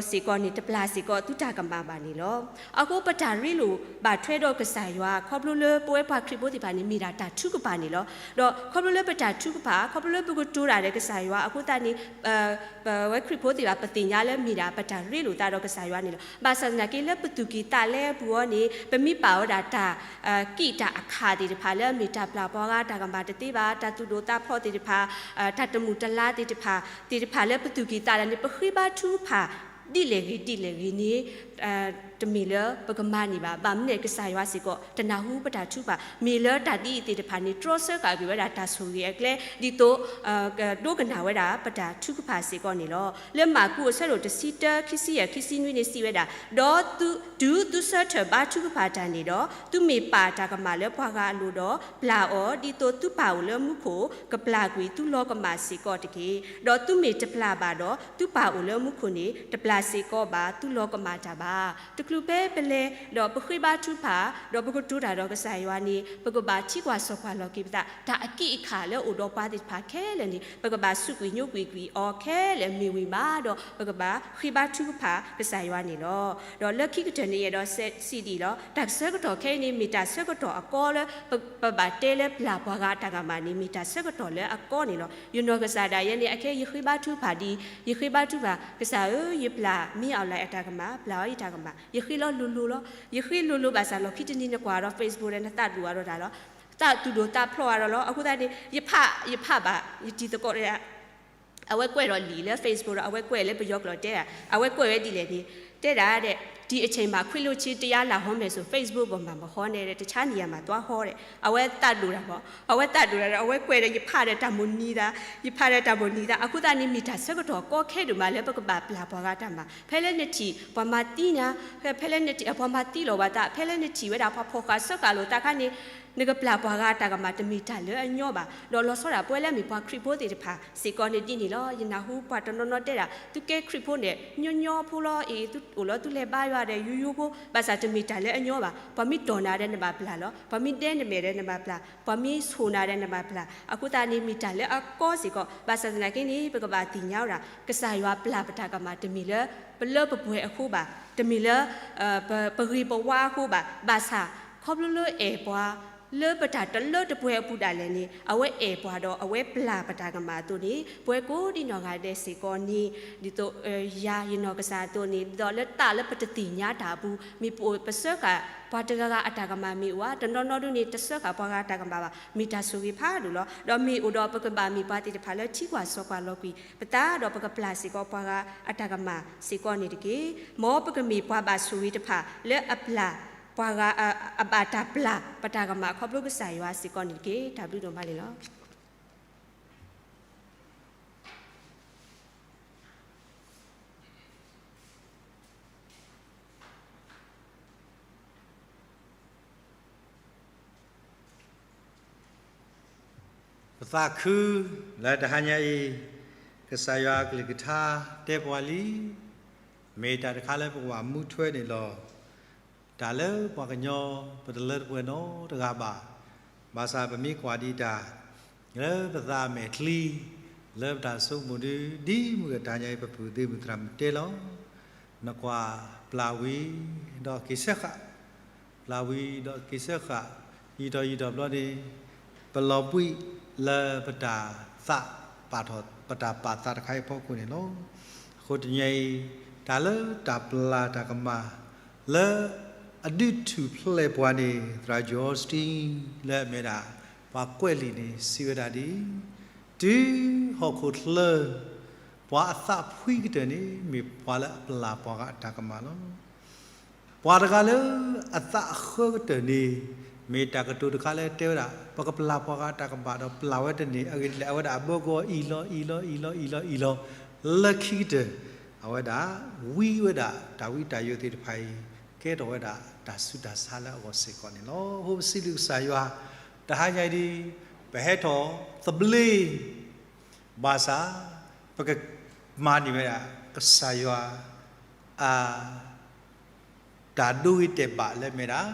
စ့ၢ်ကီးန့ၣ် တပျၢ်စ့ၢ်ကီးသုတၢ်ကမၢ်ဘၣ်န့ၣ်လီၤ. အဃိပတၢ်ရ့လိာ်ဘၣ်ထွဲဒီးကစၢ်ယွၤ ခီဖျိလၢပဝဲပှၤခရံာ်ဖိသ့ၣ်တဖၣ်န့ၣ် မ့ၢ်ဒၣ်တၢ်ထုကဖၣ်န့ၣ်လီၤ. ဒီးခီဖျိလၢပတၢ်ထုကဖၣ် ခီဖျိလၢပကတိၤတၢ်ဒီးကစၢ်ယွၤအဃိသတးန့ၣ် ပဝဲခရံာ်ဖိသ့ၣ်တဖၣ် ပသ့ၣ်ညါလၢမ့ၢ်ဒၣ်ပတၢ်ရ့လိာ်သးဒီးကစၢ်ယွၤန့ၣ်လီၤ. ဘၣ်ဆၣ်သနာ်က့လၢပသူၣ်ကံၢ်သးလဲအပူၤအီၤန့ၣ် ပမ့ၢ်ပာ်ဝဲဒၣ်တၢ် ကံၣ်တၢ်အခၣ်သ့ၣ်တဖၣ်လၢအမ့ၢ်တၢ်ပျၢ်ပှၤဂၤ တၢ်ကမၢ်တသ့ဘၣ် တၢ်သူၣ်ဒိၣ်သးဖျိးသ့ၣ်တဖၣ် တၢ်တမုာ်တလၤသ့ၣ်တဖၣ် သ့ၣ်တဖၣ်လၢပသူၣ်ကံၢ်သးလဲန့ၣ် ပဃ့ဘါထုကဖၣ် ဒ်လဲၣ်ဂ့ၤဒ်လဲၣ်ဂ့ၤန့ၣ် တမ့ၢ်လၢပကမၤန့ၢ်ဘၣ်. ဘၣ်မနုၤလဲၣ် ကစၢ်ယွၤစ့ၢ်ကီး တနၢ်ဟူပတၢ်ထုကဖၣ် မ့ၢ်လၢတၢ်ဒ်အံၤသ့ၣ်တဖၣ်န့ၣ် တြီဆၢဃာ်ကွံာ်ဝဲဒၣ်တၢ်ဆိၣ်ဂ့ၤအကျဲ ဒ်သိး ကဒိကနၣ်ဝဲဒၣ်ပတၢ်ထုကဖၣ်စ့ၢ်ကီးန့ၣ်လီၤ. လၢမၢ်ကူးအဆၢဒိၣ်တဆံတၢ ခံဆံယဲၢ် ခံဆံနွံန့ၣ်စံးဝဲဒၣ်, ဒီးတုၤသုဆၢထၢၣ်ဘါထုကဖၣ်တၢ်န့ၣ်ဒီး သုမ့ၢ်ပာ်တၢ်ကမၣ်လၢပှၤဂၤအလိၤဒီး ပျၢ်အီၤ ဒ်သိးသုပၢ်အိၣ်လၢမူခိၣ် ကပျၢ်ကွံာ်သုလီၤကမၣ်စ့ၢ်ကီးတက့ၢ်. ဒီးသုမ့ၢ်တပျၢ်ဘၣ်ဒီး သုပၢ်အိၣ်လၢမူခိၣ်န့ၣ် တပျၢ်စ့ၢ်ကီးဘၣ်သုလီၤကမၣ်တၢ်ဘၣ်. တချုးဖဲပလဲၤဒီးပဃ့ဘါထုကဖၣ် ဒီးပကတိၤတၢ်ဒီးကစၢ်ယွၤန့ၣ် ပကဘၣ်ထံကွၢ်စီၤကွၢ်လီၤက့ၤပသး တၢ်အကံၣ်အခၣ်လၢအိၣ်ဒီးပှၤသ့ၣ်တဖၣ်ခဲလၢာ်န့ၣ် ပကဘၣ်စူးကွံာ်ညိကွံာ်ကွံာ်အီၤခဲလၢာ်မ့ၢ်ဝံၤမးဒီး ပကဘၣ်ဃ့ဘါထုကဖၣ်ကစၢ်ယွၤန့ၣ်လီၤ. ဒီးလၢခံကတၢၢ်န့ၣ် ယအဲၣ်ဒိးစံးဒ်အံၤလီၤ. တၢ်ဆၢကတီၢ်ခဲအံၤန့ၣ် မ့ၢ်တၢ်ဆၢကတီၢ်အကီလၢ ပဘၣ်တဲလၢပျၢ်ပှၤဂၤအတၢ်ကမၣ်န့ၣ် မ့ၢ်တၢ်ဆၢကတီၢ်လၢအကီန့ၣ်လီၤ. ယနီၢ်ကစၢ်ဒၣ်ယဲန့ၣ် အခဲယဃ့ဘါထုကဖၣ်ဒ် ယဃ့ဘါထုကဖၣ် ကစၢ်ဧၢ ယပျၢ်မ့ၢ်အီၣ်လဲၣ်အတၢ်ကမၣ် ပျၢ်အီၤယတၢ်ကမၣ် ယဃ့လီၤလိၤလိၤလီၤ. ယဃ့လိၤလိၤဘၣ်ဆၣ်လီၢ်ခံတနံၤနကွၢ်ဒီး Facebook ဒီးနသးဒိၣ်အါဒီးတၢ်လီၤ. သးသူၣ်ဒိၣ်သးဖျိးအါဒီးလီၤ. အဃိသတးန့ၣ် ယဖး ယဖးဘၣ် ယတံၤသကိး အဝဲကွဲးဒီးလံာ်လၢ Facebook ဒီး အဝဲကွဲးလၢပယီၤကျိာ်တဲဒၣ် အဝဲကွဲးဝဲဒ်လဲၣ်န့ၣ် တဲဒၣ်ဒီး ဒီအချိန်မှာ ခွေးလီၤချေး တရားလာဟောမယ်ဆို Facebook ပေါ်မှာ မဟောနဲ့တဲ့ တခြားနေရာမှာ သွားဟောတဲ့ အဝဲသးဒိၣ်တၢ်မး အဝဲသးဒိၣ်တၢ်ဒီး အဝဲကွဲးဒီး ယဖးဒီးတၢ်မိၣ်နံၤသး ယဖးဒီးတၢ်မိၣ်နံၤသး အဃိသတးန့ၣ် မ့ၢ်တၢ်ဆၢကတီၢ်ကီခဲဒိၣ်မးလၢပကဘၣ်ပျၢ်ပှၤဂၤတၢ်မၤ ဖဲလၢနထံၣ် ပှၤမၤသံနၤ ဖဲလၢနထံၣ် ပှၤမၤသံလီၤဘၣ်သး ဖဲလၢနထံၣ်ဝဲဒၣ် ပှၤဖီၣ်ဃာ်စၢဃာ်လိာ်သးခါန့ၣ် နကပျၢ်ပှၤဂၤတၢ်ကမၣ် တမ့ၢ်တၢ်လၢအညီဘၣ်. ဒီးလီၤဆီဒၣ်ပဝဲလၢအမ့ၢ်ပှၤခရံာ်ဖိသ့ၣ်တဖၣ်စ့ၢ်ကီးန့ၣ်ဒ်န့ၣ်လီၤ. ယနၢ်ဟူပှၤတနီၤနီၤတဲဒၣ် သုကဲခရံာ်ဖိန့ၣ် ညီညီဖိလီၤအံၤ သုအိၣ်လီၤသုလဲၤဘါယွၤဒီး ယိယိဖိ ဘၣ်ဆၣ်တမ့ၢ်တၢ်လၢအညီဘၣ်. ပှၤမ့ၢ်တီၢ်နၤဒီးနဘၣ်ပျၢ်လီၤ. ပှၤမ့ၢ်ဒဲနမဲာ်ဒီးနဘၣ်ပျၢ် ပှၤမ့ၢ်ဆိၣ်နၤဒီးနဘၣ်ပျၢ် အဃိသတးန့ၣ် မ့ၢ်တၢ်လၢအကီစ့ၢ်ကီး ဘၣ်ဆၣ်သနာ်က့န့ၣ် ပကဘၣ်သ့ၣ်ညါဝဲဒၣ် ကစၢ်ယွၤပျၢ်ပတၢ်ကမၣ် တမ့ၢ်လၢ ပလၢပပှဲၤအဃိဘၣ်, တမ့ၢ်လၢ ပဂ့ၤပဝါအဃိဘၣ်, ဘၣ်ဆၣ် ခီဖျိလၢအဲၣ်ပှၤ လၢပတၢ်တလၢတပှဲၤအပူၤဒၣ်လဲာ်န့ၣ် အဝဲအဲၣ်ပှၤဒီးအဝဲပျၢ်ပတၢ်ကမၣ်အသိးန့ၣ် ပဝဲကိးဒံနီၢ်ဂၤဒဲးစ့ၢ်ကီးန့ၣ် ဒ်သိးယၤယနီၢ်ကစၢ်အသိးန့ၣ် ဒ်သိးလၢသးလၢပတသ့ၣ်ညါတၢ်အပူၤ မ့ၢ်ပအိၣ်ပစၢဃာ်ပှၤတဂၤဂၤအတၢ်ကမၣ်မ့ၢ်အိၣ်ဧါ, တနီၤနီၤဒုန့ၣ် တစၢဃာ်ပှၤဂၤတၢ်ကမၣ်ဘၣ်, မ့ၢ်တၢ်ဆိၣ်ဂ့ၤဖးဒိၣ်လီၤ. ဒီးမ့ၢ်အိၣ်ဒီးပကဘၣ်မ့ၢ်ပှၤသ့ၣ်တဖၣ်လၢထံကွၢ်စီၤကွၢ်လီၤကွံာ် ပသးဒီးပကပျၢ်စ့ၢ်ကီးပှၤဂၤအတၢ်ကမၣ်စ့ၢ်ကီးန့ၣ်တက့ၢ်. မ်ပကမ့ၢ်ပှၤဘၣ်ဆိၣ်ဂ့ၤတဖၣ်လၢအပျၢ် ပှၤဂၤ အဘၣ်တၢ်ပျၢ်ပတၢ်ကမၣ်ခီဖျိကစၢ်ယွၤစ့ၢ်ကီးန့ၣ်တက့ၢ်. တၢ်ဘျုးဒိၣ်မးန့ၣ်လီၤ. ပသးခုလၢတဟါညါအံၤ ကစၢ်ယွၤအကလုၢ်ကထါတဲပှၤလံ, မ့ၢ်တၢ်တခါလၢပကဘၣ်မူထွဲန့ၣ်လီၤ. တၢ်လၢပှၤကညီ ပတလၢတပှဲၤနီတဂၤဘၣ်. ဘၣ်ဆၣ်ပမ့ၢ်ကွၢ်ဒံးတၢ် လၢပသးအမဲာ်ချံ လၢပတၢ်ဆိကမိၣ်ဒု ဒ်မုၢ်ဂ့ၤတၢ်ညါအံၤ ပပုၢ်သ့ၣ်မုၢ်သရၣ်မုၣ်တဲလီၤ. နကွၢ်ပျၢ်ဝံၤဒီးက့ၤဆၢဃာ်, ပျၢ်ဝံၤဒီးက့ၤဆၢဃာ်, ယံာ်ထီၣ်ယံာ်ထီၣ်ဘျီန့ၣ် ပလီၤဘှံးလၢပတၢ်သးပာ်ထီၣ် ပတၢ်ပာ်သးတခါအံၤအဖီခိၣ်န့ၣ်လီၤ. အဃိတနံၤအံၤ တၢ်လၢတၢ်ပျၢ်တၢ်ကမၣ် လၢအဒုးထူၣ်ဖျဲးပှၤန့ၣ် သရၣ် Joel Osteen လၢအမ့ၢ်ဒၣ် ပှၤကွဲးလံာ်န့ၣ် စံးဝဲဒၣ်ဒ်အံၤ, တုၤဟီၣ်ခိၣ်ချၢ ပှၤအသးဖှံကတၢၢ်န့ၣ် မ့ၢ်ပှၤလၢအပျၢ်ပှၤဂၤအတၢ်ကမၣ်လီၤ. ပှၤတဂၤလၢအသးအဃၢကတၢၢ်န့ၣ် မ့ၢ်တၢ်ကတိၤတခါလၢတဲဝဲဒၣ် ပကပျၢ်ပှၤဂၤတၢ်ကမၣ်ဒီးပျၢ်ဝဲတန့ၢ် အဂ့ၢ်ဒ်လဲၣ် အဝဲဒၣ်အဘၢကဝီၤအံၤလီၤ အံၤလီၤ အံၤလီၤ အံၤလီၤ အံၤလီၤ လၢခံကတၢၢ် အဝဲဒၣ်ဝံဝဲဒၣ်တၢ်ဝံတၢ်ယိးသ့ၣ်တဖၣ်အံၤ ကဲထီၣ်ဝဲဒၣ်တၢ်ဆူးတၢ်ဆါလၢအဂီၢ်စ့ၢ်ကီးန့ၣ်လီၤ. အဃိပစံးဘျုးကစၢ်ယွၤ တဟါညါအံၤဒ် ပဟဲထီၣ်သဘျ့ ဘၣ်ဆၣ် ပကမၤန့ၢ်ဝဲဒၣ် ကစၢ်ယွၤ အ တၢ်ဒိဂ့ၤတဲာ်ဘၣ်လၢမ့ၢ်ဒၣ်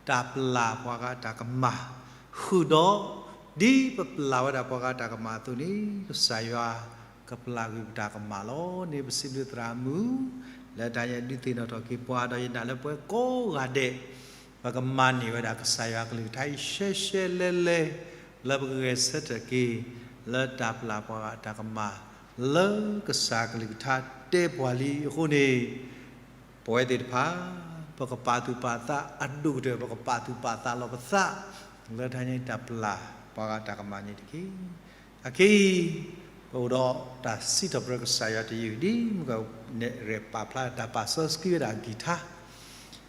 တၢ်ပျၢ်ပှၤဂၤတၢ်ကမၣ် ဃုာ်ဒီး ဒ်ပပျၢ်ဝဲဒၣ်ပှၤဂၤတၢ်ကမၣ်အသိးန့ၣ် ကစၢ်ယွၤကပျၢ်ကွံာ်ပတၢ်ကမၣ်လီၤ. န့ၣ်ပစံးဘျုးသရၣ်မုၣ် လၢတၢ်ညါဒုးသ့ၣ်နီၣ်ထီၣ်က့ၤပှၤ ဒီးယနာ်လၢပဝဲကိးဂၤဒဲး ပကမၤန့ၢ်ဝဲဒၣ်ကစၢ်ယွၤကလုၢ်ကထါအံၤရှဲရှဲလဲလဲ လၢပကဂဲၤဆၢထၢၣ်က့ၤ လၢတၢ်ပျၢ်ပှၤဂၤတၢ်ကမၣ် လၢကစၢ်ကလုၢ်ကထါတဲပှၤလံအဃိန့ၣ် ပဝဲသ့ၣ်တဖၣ် ပကပာ်သူၣ်ပာ်သးအဒိၣ်ကတၢၢ် ပကပာ်သူၣ်ပာ်သးလီၤပသး လၢတၢ်ညါတၢ်ပျၢ်ပှၤဂၤတၢ်ကမၣ်န့ၣ်တက့ၢ်. အခဲအံၤ ပအိၣ်ဒီးတၢ်စံးထီၣ်ပတြၢၤကစၢ်ယွၤတယုၢ် ဒ်မုၢ်ကနဲၣ်ရဲၣ်ပာ်ဖျါတၢ်ပာ်စီဆှံဝဲဒၣ်အကံၢ်ထါ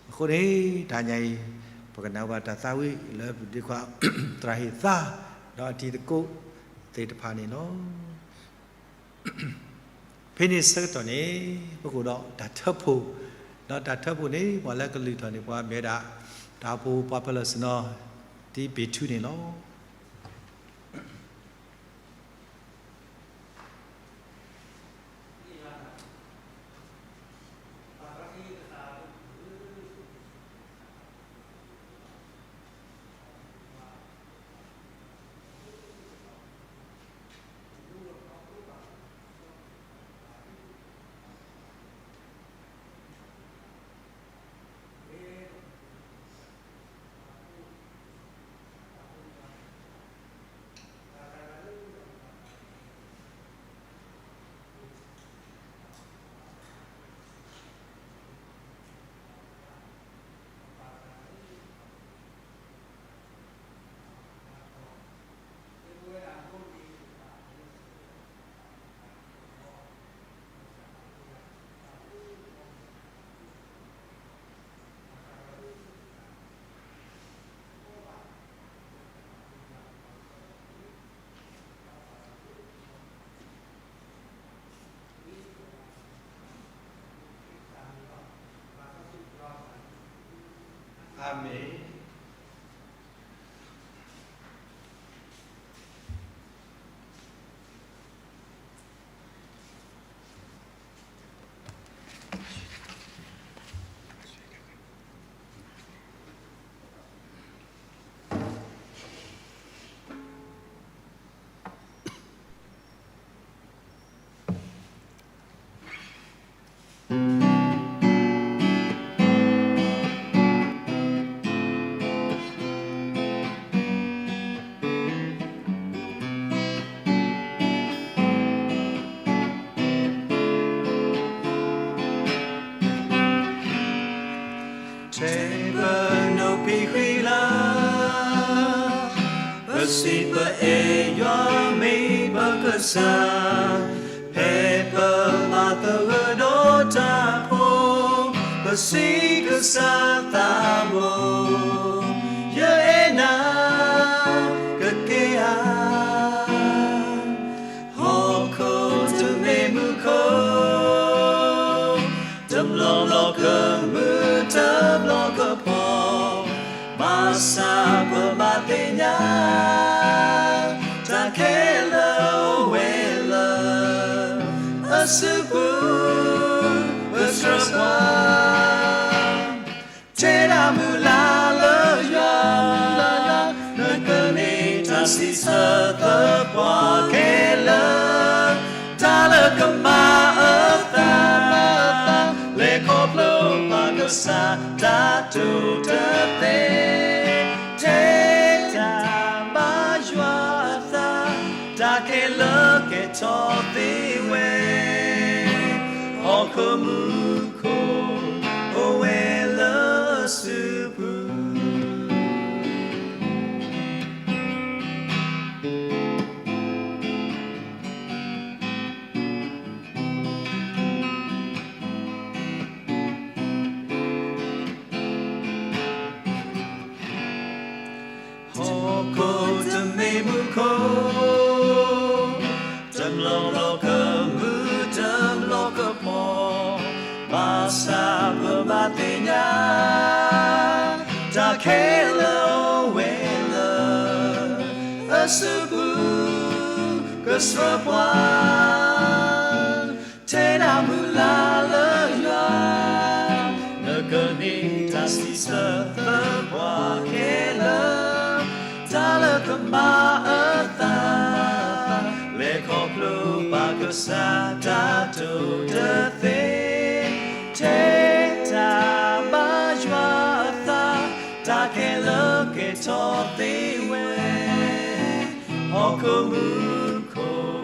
အဃိန့ၣ် တၢ်ညါအံၤ ပကနၢ်ဟူဘၣ်တၢ်သးဝံၣ်လၢပဒ့ခွါ သရၣ်ဟ့ၣ်သါ ဒီးအတံၤသကိးသ့ၣ်တဖၣ်န့ၣ်လီၤ. ဖဲန့ၣ်ဆၢကတီၢ်န့ၣ် ပကအိၣ်ဒီးတၢ်ထၢဖှိၣ်, ဒီးတၢ်ထၢဖှိၣ်န့ၣ် ပှၤလၢကလုၢ်ထီၣ်န့ၣ် ပှၤမ့ၢ်ဝဲဒၣ် တၢ်အိၣ်ဖှိၣ်ပှၤပၢၤလီၢ်ဆ့ၣ်နီၤ တံပ့ၤထူန့ၣ်လီၤ. အၤမ့ၣ်. ထဲပနိးဖံးဃံလၤ, ပစံးပအဲၣ်ယွၤမ့ၢ်ပကစၢ်, ဖဲပမၤသဂၢၢ်ဒီးတၢ်ဖိ, ပစံးကစၢ်သးဘိ, ယအဲၣ်နၤကကဲဧါ. ဟီၣ်ခိၣ်တမ့ၢ်မူခိၣ်, တဘျီဘျီကမုာ်တဘျီကဖှီၣ်, ဘၣ်ဆၣ်ပဘၣ်သ့ၣ်ညါ, တၢ်ခဲလၢာ်အိၣ်ဝဲလၢ အစုပူၤ ပဆှၢပှၤ, ထဲဒၣ် စံးဆၢသပှၢ်ခဲလၢာ်, တၢ်လၢကမၤအသး, လဲၤခီဖျိပှၤကစၢ်တၢ်တိာ်တသ့, ထဲတၢ်ဘါယွၤအသး, တၢ်ခဲလၢာ်ကဲထီၣ်သ့ဝဲ, ဟီၣ်ခိၣ်မူခိၣ် အိၣ်ဝဲလၢအစုပူၤ ဟီၣ်ခိၣ်တမ့ၢ်မူခိၣ်, တမျီလီၤကမူ, တမျီကပီၤ, ဘၣ်ဆၣ်ပဘၣ်သ့ၣ်ညါ, တၢ်ခဲလၢာ်အိၣ်ဝဲလၢ အစုပူၤ, ကစၢ်ပှၤ ထဲဒၣ်မုၢ်လၢ်လၢယွၤ, နကန့ၢ်တၢ်စံးဆၢသပှၢ်ခဲလၢာ်, တၢ်လၢကမၤအသး, လဲၤခီဖျိပှၤကစၢ်တၢ်တိာ်တသ့, ထဲတၢ်ဘါယွၤအသး, တၢ်ခဲလၢာ်ကဲထီၣ်သ့ဝဲ ဟီၣ်ခိၣ်မူခိၣ်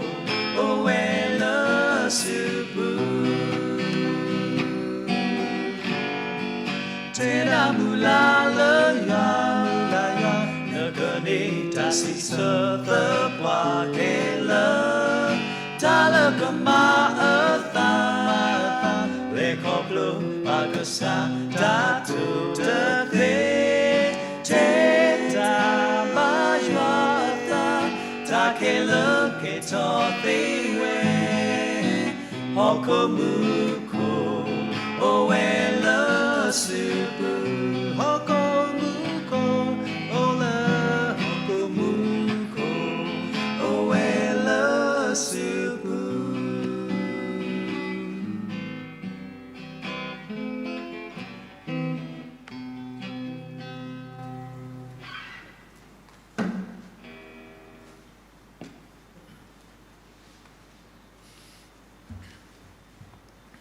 အိၣ်ဝဲလၢအစုပူၤ, ထဲဒၣ်မုၢ်လၢ်လၢယွၤ, မုၢ်လၢ်ယွၤ, နကန့ၢ်တၢ်စံးဆၢသပှၢ်ခဲလၢာ်, တၢ်လၢကမၤအသး, လဲၤခီဖျိပှၤကစၢ်တၢ်တိာ်တသ့, ထဲတၢ်ဘါယွၤအသး, တၢ်ခဲလၢာ်ကဲထီၣ်သ့ဝဲ, ဟီၣ်ခိၣ်မူခိၣ် အိၣ်ဝဲလၢအစုပူၤ, ဟီၣ်ခိၣ်မူခိၣ် အိၣ်လၢ ဟီၣ်ခိၣ်မူခိၣ် အိၣ်ဝဲလၢအစုပူ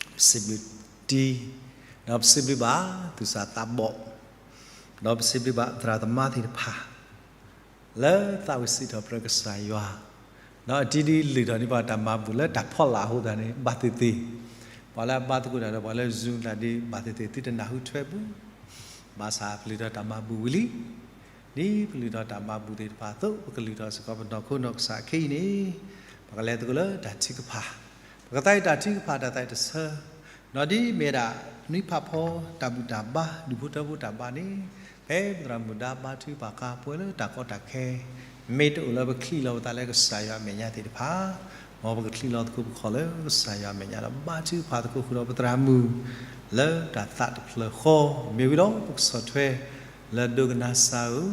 ၤ ပစံးဘျုးတံၢ်, ဒီးပစံးဘျုးဘၣ်သူၣ်စၢ်သးဘီၣ်, ဒီးပစံးဘျုးဘၣ်သရၣ်သမါသ့ၣ်တဖၣ် လၢသးဝံၣ်စံးထီၣ်ပတြၢၤကစၢ်ယွၤ, ဒီးအတံၤဒ်လုၢ်ထီၣ်န့ၢ်ပှၤတၢ်မၤဘူၣ်လၢတၢ်ဖီလာ်အဃိသတးန့ၣ် ဘၣ်သ့ၣ်သ့ၣ်, ပှၤလၢအဘါသကိးတၢ်ဒီးပှၤလၢ Zoom တၢ်ဒ်ဘၣ်သ့ၣ်သ့ၣ် သုတနၢ်ဟူထွဲပူၤ, ဘၣ်ဆၣ်ပကလုၢ်ထီၣ်တၢ်မၤဘူၣ်ဝံၤလံ. ဒ်ပကလုၢ်ထီၣ်တၢ်မၤဘူၣ်သ့ၣ်တဖၣ်အသိး ပကလုၢ်ထီၣ်စ့ၢ်ကီးပနီၢ်ခိနီၢ်ကစၢ်အခဲအံၤန့ၣ် ပကလဲၤသကိးလၢတၢ်ထုကဖၣ်, ပကသးအံၤတၢ်ထုကဖၣ်တၢ်သးတဆၢ, ဒီးဒ်မ့ၢ်ဒၣ်နွံဖးဖီတၢ်ဘူၣ်တၢ်ဘါ ဒူၣ်ဖိထၢဖိတၢ်ဘါန့ၣ်, ဖဲပသရၣ်မုၣ်ဒါဘါထုကဖၣ်အခါ ပဝဲလၢတၢ်ကီတၢ်ခဲ မ့ၢ်တအိၣ်လၢပချံးလီၤပသးလၢကစၢ်ယွၤအမဲာ်ညါသ့ၣ်တဖၣ်, မ်ပကချံးလီၤသကိးပခီၣ်လၢကစၢ်ယွၤအမဲာ်ညါဒီး ဘါထုကဖၣ်သကိးဃုာ်ဒီးပသရၣ်မုၣ် လၢတၢ်သးတဖျၢၣ်ဃီ, မ့ၢ်ဝံၤဒီးပကဆီၣ်ထွဲ လၢဒိကနၣ်စၢ်ဧၢ,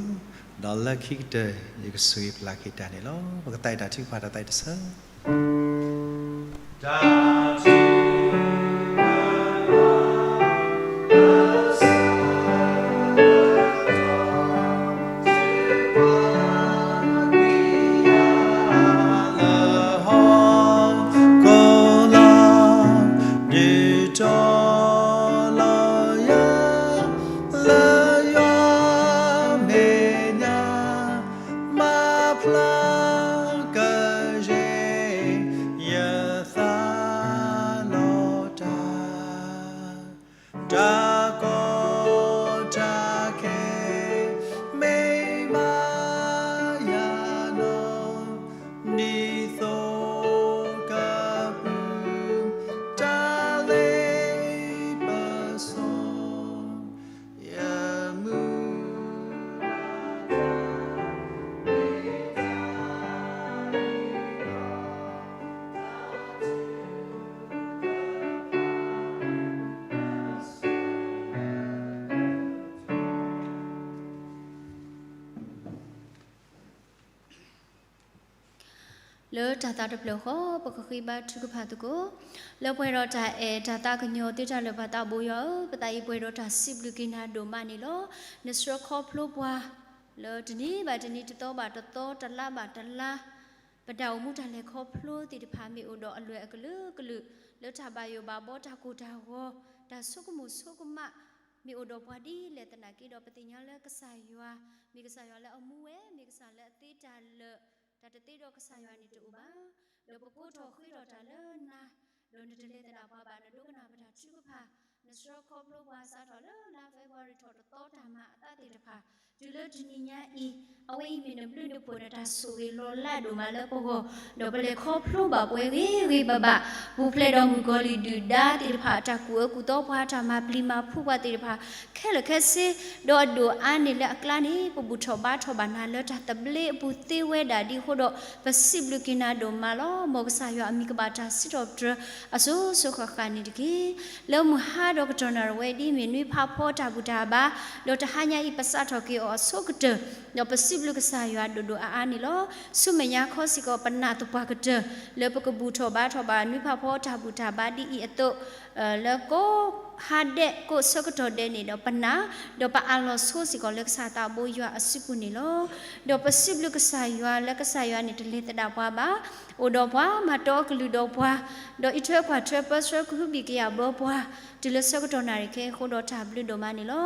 ဒီးလၢခံကတၢၢ် ယကဆိၣ်ဂ့ၤပျၢ်က့ၤတၢ်န့ၣ်လီၤ. ပကသးအံၤတၢ်ထုကဖၣ်တၢ်သးတဆၢ. ဒုးတီၤလီၤယၤ လၢယွၤအမဲာ်ညါ မၤဖျါကယဲၢ် ယသးနီၣ်တၢ်, တၢ်ကီတၢ်ခဲ မ့ၢ်မၤယၤနီၢ်, ဒ်သိးကပုၢ် တၢ်လ့ပစီ ယမုၢ် လၢတၢ်သးတဖျၢၣ်ဃီ ပကဃ့ဘါထုကဖၣ်သကိး, လၢပှဲၤဒီးတၢ်အဲၣ်တၢ်သးကညီၤသ့တၢ်လၢာ် ပၢ်သးဘိယွၤဧၢ, ပသးအံၤပှဲၤဒီးတၢ်စံးဘျုးက့ၤနၤဒိၣ်မးန့ၣ်လီၤ. နဆှၢခီဖျိပှၤ လၢတနံၤဘၣ်တနံၤ တသီဘၣ်တသီ တလါဘၣ်တလါ ပတၢ်အိၣ်မူတၢ်လဲၤခီဖျိသ့ၣ်တဖၣ် မ့ၢ်အိၣ်ဒီးအလွဲၢ်အကလုာ်ကလုာ် လၢတၢ်ဘၣ်ယိၣ်ဘၣ်ဘီ တၢ်ကိၢ်တၢ်ဂီၤ တၢ်ဆိကမိၣ်ဆိကမး မ့ၢ်အိၣ်ဒီးပှၤဒ်လဲၣ်သနာ်က့ဒီး ပသ့ၣ်ညါလၢကစၢ်ယွၤ မ့ၢ်ကစၢ်ယွၤလၢအမူဝဲ မ့ၢ်ကစၢ်လၢအသ့တၢ်လၢာ် တၢ်တသ့ဒီးကစၢ်ယွၤန့ၣ်တအိၣ်ဘၣ်. ဒီးပကိးထီၣ်ဃ့ထီၣ်တၢ်လၢနၤ ဒီးနတလဲၤသဒၣ်ပှၤဘၣ် နဒိကနၣ်ပတၢ်ထုကဖၣ် နဆှၢခီဖျိပှၤစးထီၣ်လၢလါ February ထီၣ်တသီတၢ်မၤအသးသ့ၣ်တဖၣ် တုၤလၢတနံၤညါအံၤ အဝဲအံၤမ့ၢ်နဘျုးနဖှိၣ် နတၢ်ဆိၣ်ဂ့ၤလီၤလးဒိၣ်မးလၢပဂီၢ် ဒီးပလဲၤခီဖျိဘၣ်ပှၤဂ့ၤဂ့ၤဘၣ်ဘၣ် ပူၤဖျဲးဒီးမုၣ်ကီၤလံၢ်ဒုၣ်ဒါသ့ၣ်တဖၣ် အတၢ်ကူၣ်အၢကူၣ်သီပှၤ တၢ်မၤပျံၤမၤဖုးပှၤသ့ၣ်တဖၣ် ခဲလၢာ်ခဲဆ့ ဒီးအဒိၣ်အါန့ၢ်လၢအကျါန့ၣ် ပဘူၣ်ထီၣ်ဘါထီၣ်ဘၣ်နၤလၢတၢ်သဘျ့အပူၤသ့ဝဲဒၣ်ဒ်အဃိဒီး ပစံးဘျုးက့ၤနၤဒိၣ်မးလီၤ. မ်ကစၢ်ယွၤအမံၤကဘၣ်တၢ်စံးထီၣ်ပတြၢၤအစိၤစိၤဃၣ်ဃၣ်န့ၣ်တက့ၢ်. လၢမုၢ်ဟါဒီးကတီၢ်နၣ်ရံၣ်ဝဲဒ်အမ့ၢ်နွံဖးဖီတၢ်ဘူၣ်တၢ်ဘါ ဒီးတဟါညါအံၤပစးထီၣ်က့ၤအီၤအဆိကတၢၢ် ဒီးပစံးဘျုးကစၢ်ယွၤဒိၣ်ဒိၣ်အါအါန့ၣ်လီၤ. ဆူမဲာ်ညါခီစ့ၢ်ကီး ပနာ်သပှၢ်ကတၢၢ် လၢပကဘူၣ်ထီၣ်ဘါထီၣ်ဘၣ်နွံဖးဖီတၢ်ဘူၣ်တၢ်ဘါဒ်အံၤအသိး လၢကိးဟါဒဲး ကိးဆၢကတီၢ်ဒဲးန့ၣ်ဒီးပနာ် ဒီးပအးလီၤဆိစ့ၢ်ကီးလၢကစၢ်သးဘိယွၤအစုပူၤန့ၣ်လီၤ. ဒီးပစံးဘျုးကစၢ်ယွၤလၢကစၢ်ယွၤန့ၣ် တလဲၤသဒၣ်ပှၤဘၣ်, အိၣ်ဒီးပှၤ မၤတီအကလုၢ်ဒီးပှၤ, ဒီးအံးထွဲကွၢ်ထွဲပၢဆှၢကဟုဘံၣ်ကယာ်ဘၢပှၤ တုၤလၢဆၢကတီၢ်နၣ်ရံၣ်ခဲအံၤအဃိဒီးတၢ်ဘျုးဒိၣ်မးန့ၣ်လီၤ.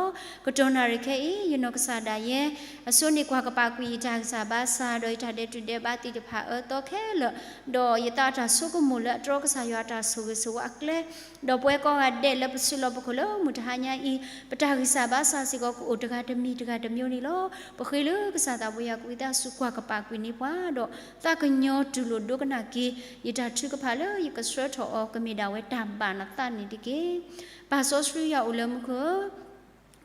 ကတီၢ်နၣ်ရံၣ်ခဲအံၤ ယနီၢ်ကစၢ်ဒၣ်ယဲ အဆိန့ၣ်ကွၢ်ကပာ်ကွံာ်ယတၢ်ဂံၢ်စၢ်ဘါစၢ် ဒီးယတၢ်ဒဲးတူၢ်ဒဲးဘးသ့ၣ်တဖၣ်အၢသီခဲလၢာ်, ဒီးယသးအတၢ်ဆိကမိၣ်လၢအတြီကစၢ်ယွၤအတၢ်ဆိၣ်ဂ့ၤဆိၣ်ဝါအကျဲ, ဒီးပဝဲကိးဂၤဒဲးလၢပစုလီၢ်ပခိၣ်လၢမုၢ်တဟါညါအံၤ ပတၢ်ဂံၢ်စၢ်ဘါစၢ်စ့ၢ်ကီးကအိၣ်တဂၤတမံၤတဂၤတမျိုးန့ၣ်လီၤ. ပဃ့လၢကစၢ်သးဘိယွၤကဝံသးစူၤကွၢ်ကပာ်ကွံာ်န့ၢ်ပှၤဒီး သးကညီၤတူၢ်လိာ်ဒိကနၣ်က့ၤ ယတၢ်ထုကဖၣ်လၢယကဆှၢထီၣ်အီၤ ကမ့ၢ်ဒၣ်ဝဲတၢ်ဘၣ်နသးန့ၣ်တက့ၢ်. ပၢ်စီဆှံယွၤအိၣ်လၢမူခိၣ်ဧၢ,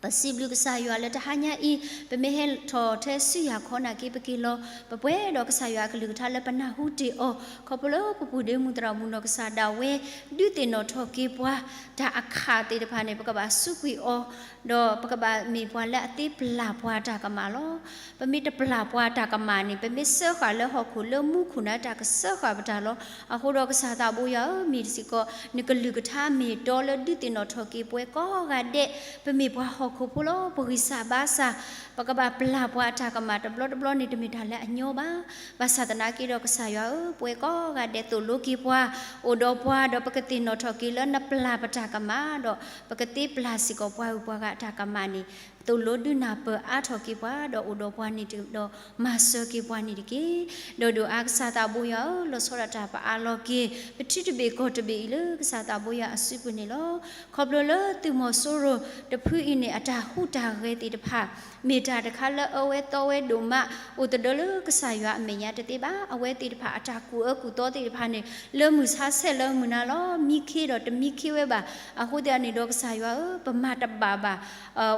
ပစံးဘျုးကစၢ်ယွၤလၢတဟါညါအံၤ ပမ့ၢ်ဟဲထီၣ်ထဲစုယၤခီနာ်က့ ပက့ၤလီၤ ပပှဲၤဒီးကစၢ်ယွၤအကလုၢ်ကထါလၢပနၢ်ဟူတ့ၢ်အီၤ, ခီဖျိလၢပပူၤဒ့မုၢ်သရၣ်မုၣ်နီၢ်ကစၢ်ဒၣ်ဝဲ ဒုးသ့ၣ်နီၣ်ထီၣ်က့ၤပှၤ တၢ်အခၣ်သ့ၣ်တဖၣ်န့ၣ် ပကဘၣ်စူးကွံာ်အီၤ, ဒီးပကဘၣ်မ့ၢ်ပှၤလၢအသ့ပျၢ်ပှၤတၢ်ကမၣ်လီၤ. ပမ့ၢ်တပျၢ်ပှၤတၢ်ကမၣ်န့ၣ် ပမ့ၢ်စၢဃာ်လၢဟီၣ်ခိၣ်လၢမူခိၣ်န့ၣ် တၢ်ကစၢဃာ်ပတၢ်လီၤ. အဃိဒီးကစၢ်သးဘိယွၤဧၢ, မ့ၢ်စ့ၢ်ကီး နကလုၢ်ကထါမ့ၢ်တီလၢဒုးသ့ၣ်နီၣ်ထီၣ်က့ၤပဝဲကိးဂၤဒဲး, ပမ့ၢ်ပှၤဟီၣ်ခိၣ်ဖိလီၤ. ပဂံၢ်စၢ်ဘါစၢ် ပကဘၣ်ပျၢ်ပှၤအတၢ်ကမၣ်တဘျီတဘျီန့ၣ် တမ့ၢ်တၢ်လၢအညီဘၣ်. ဘၣ်ဆၣ်သနာ်က့ဒီးကစၢ်ယွၤဧၢ, ပဝဲကိးဂၤဒဲးသိၣ်လိက့ၤပှၤ, အိၣ်ဒီးပှၤဒီးပကသ့ၣ်နီၣ်ထီၣ်က့ၤလၢနပျၢ်ပတၢ်ကမၣ်ဒီး ပကသ့ပျၢ်စ့ၢ်ကီးပှၤဂုၤပှၤဂၤအတၢ်ကမၣ်န့ၣ် သိၣ်လိဒုးနၢ်ပၢၢ်အါထီၣ်က့ၤပှၤ ဒီးအိၣ်ဒီးပှၤန့ၣ်ဒီးမၤစၢၤက့ၤပှၤန့ၣ်တက့ၢ်. ဒီးဒိၣ်အါကစၢ်သးဘိယွၤဧၢ, လီၤဆီဒၣ်တၢ်ပအးလီၤက့ၤ ပထံတဘ့ၣ်ကီၢ်တဘ့ၣ်အံၤလၢကစၢ်သးဘိယွၤအစုပူၤန့ၣ်လီၤ. ခီဖျိလၢသုးမီၤစိရိၤတဖုအံၤန့ၣ် အတၢ်ဟူးတၢ်ဂဲၤသ့ၣ်တဖၣ် မ့ၢ်တၢ်တခါလၢအၢဝဲသီဝဲဒိၣ်မး အိၣ်သဒၢလၢကစၢ်ယွၤအမဲာ်ညါတသ့ဘၣ်. အဝဲသ့ၣ်တဖၣ်အတၢ်ကူၣ်အၢကူၣ်သီသ့ၣ်တဖၣ်န့ၣ် လၢမုၢ်ဆါဆဲးလၢမုၢ်နၤလီၤ. မံခ့ဒီးတမံခ့ဝဲဘၣ်. အဃိသတးန့ၣ်ဒီးကစၢ်ယွၤဧၢ, ပမၤတဘၣ်ဘၣ်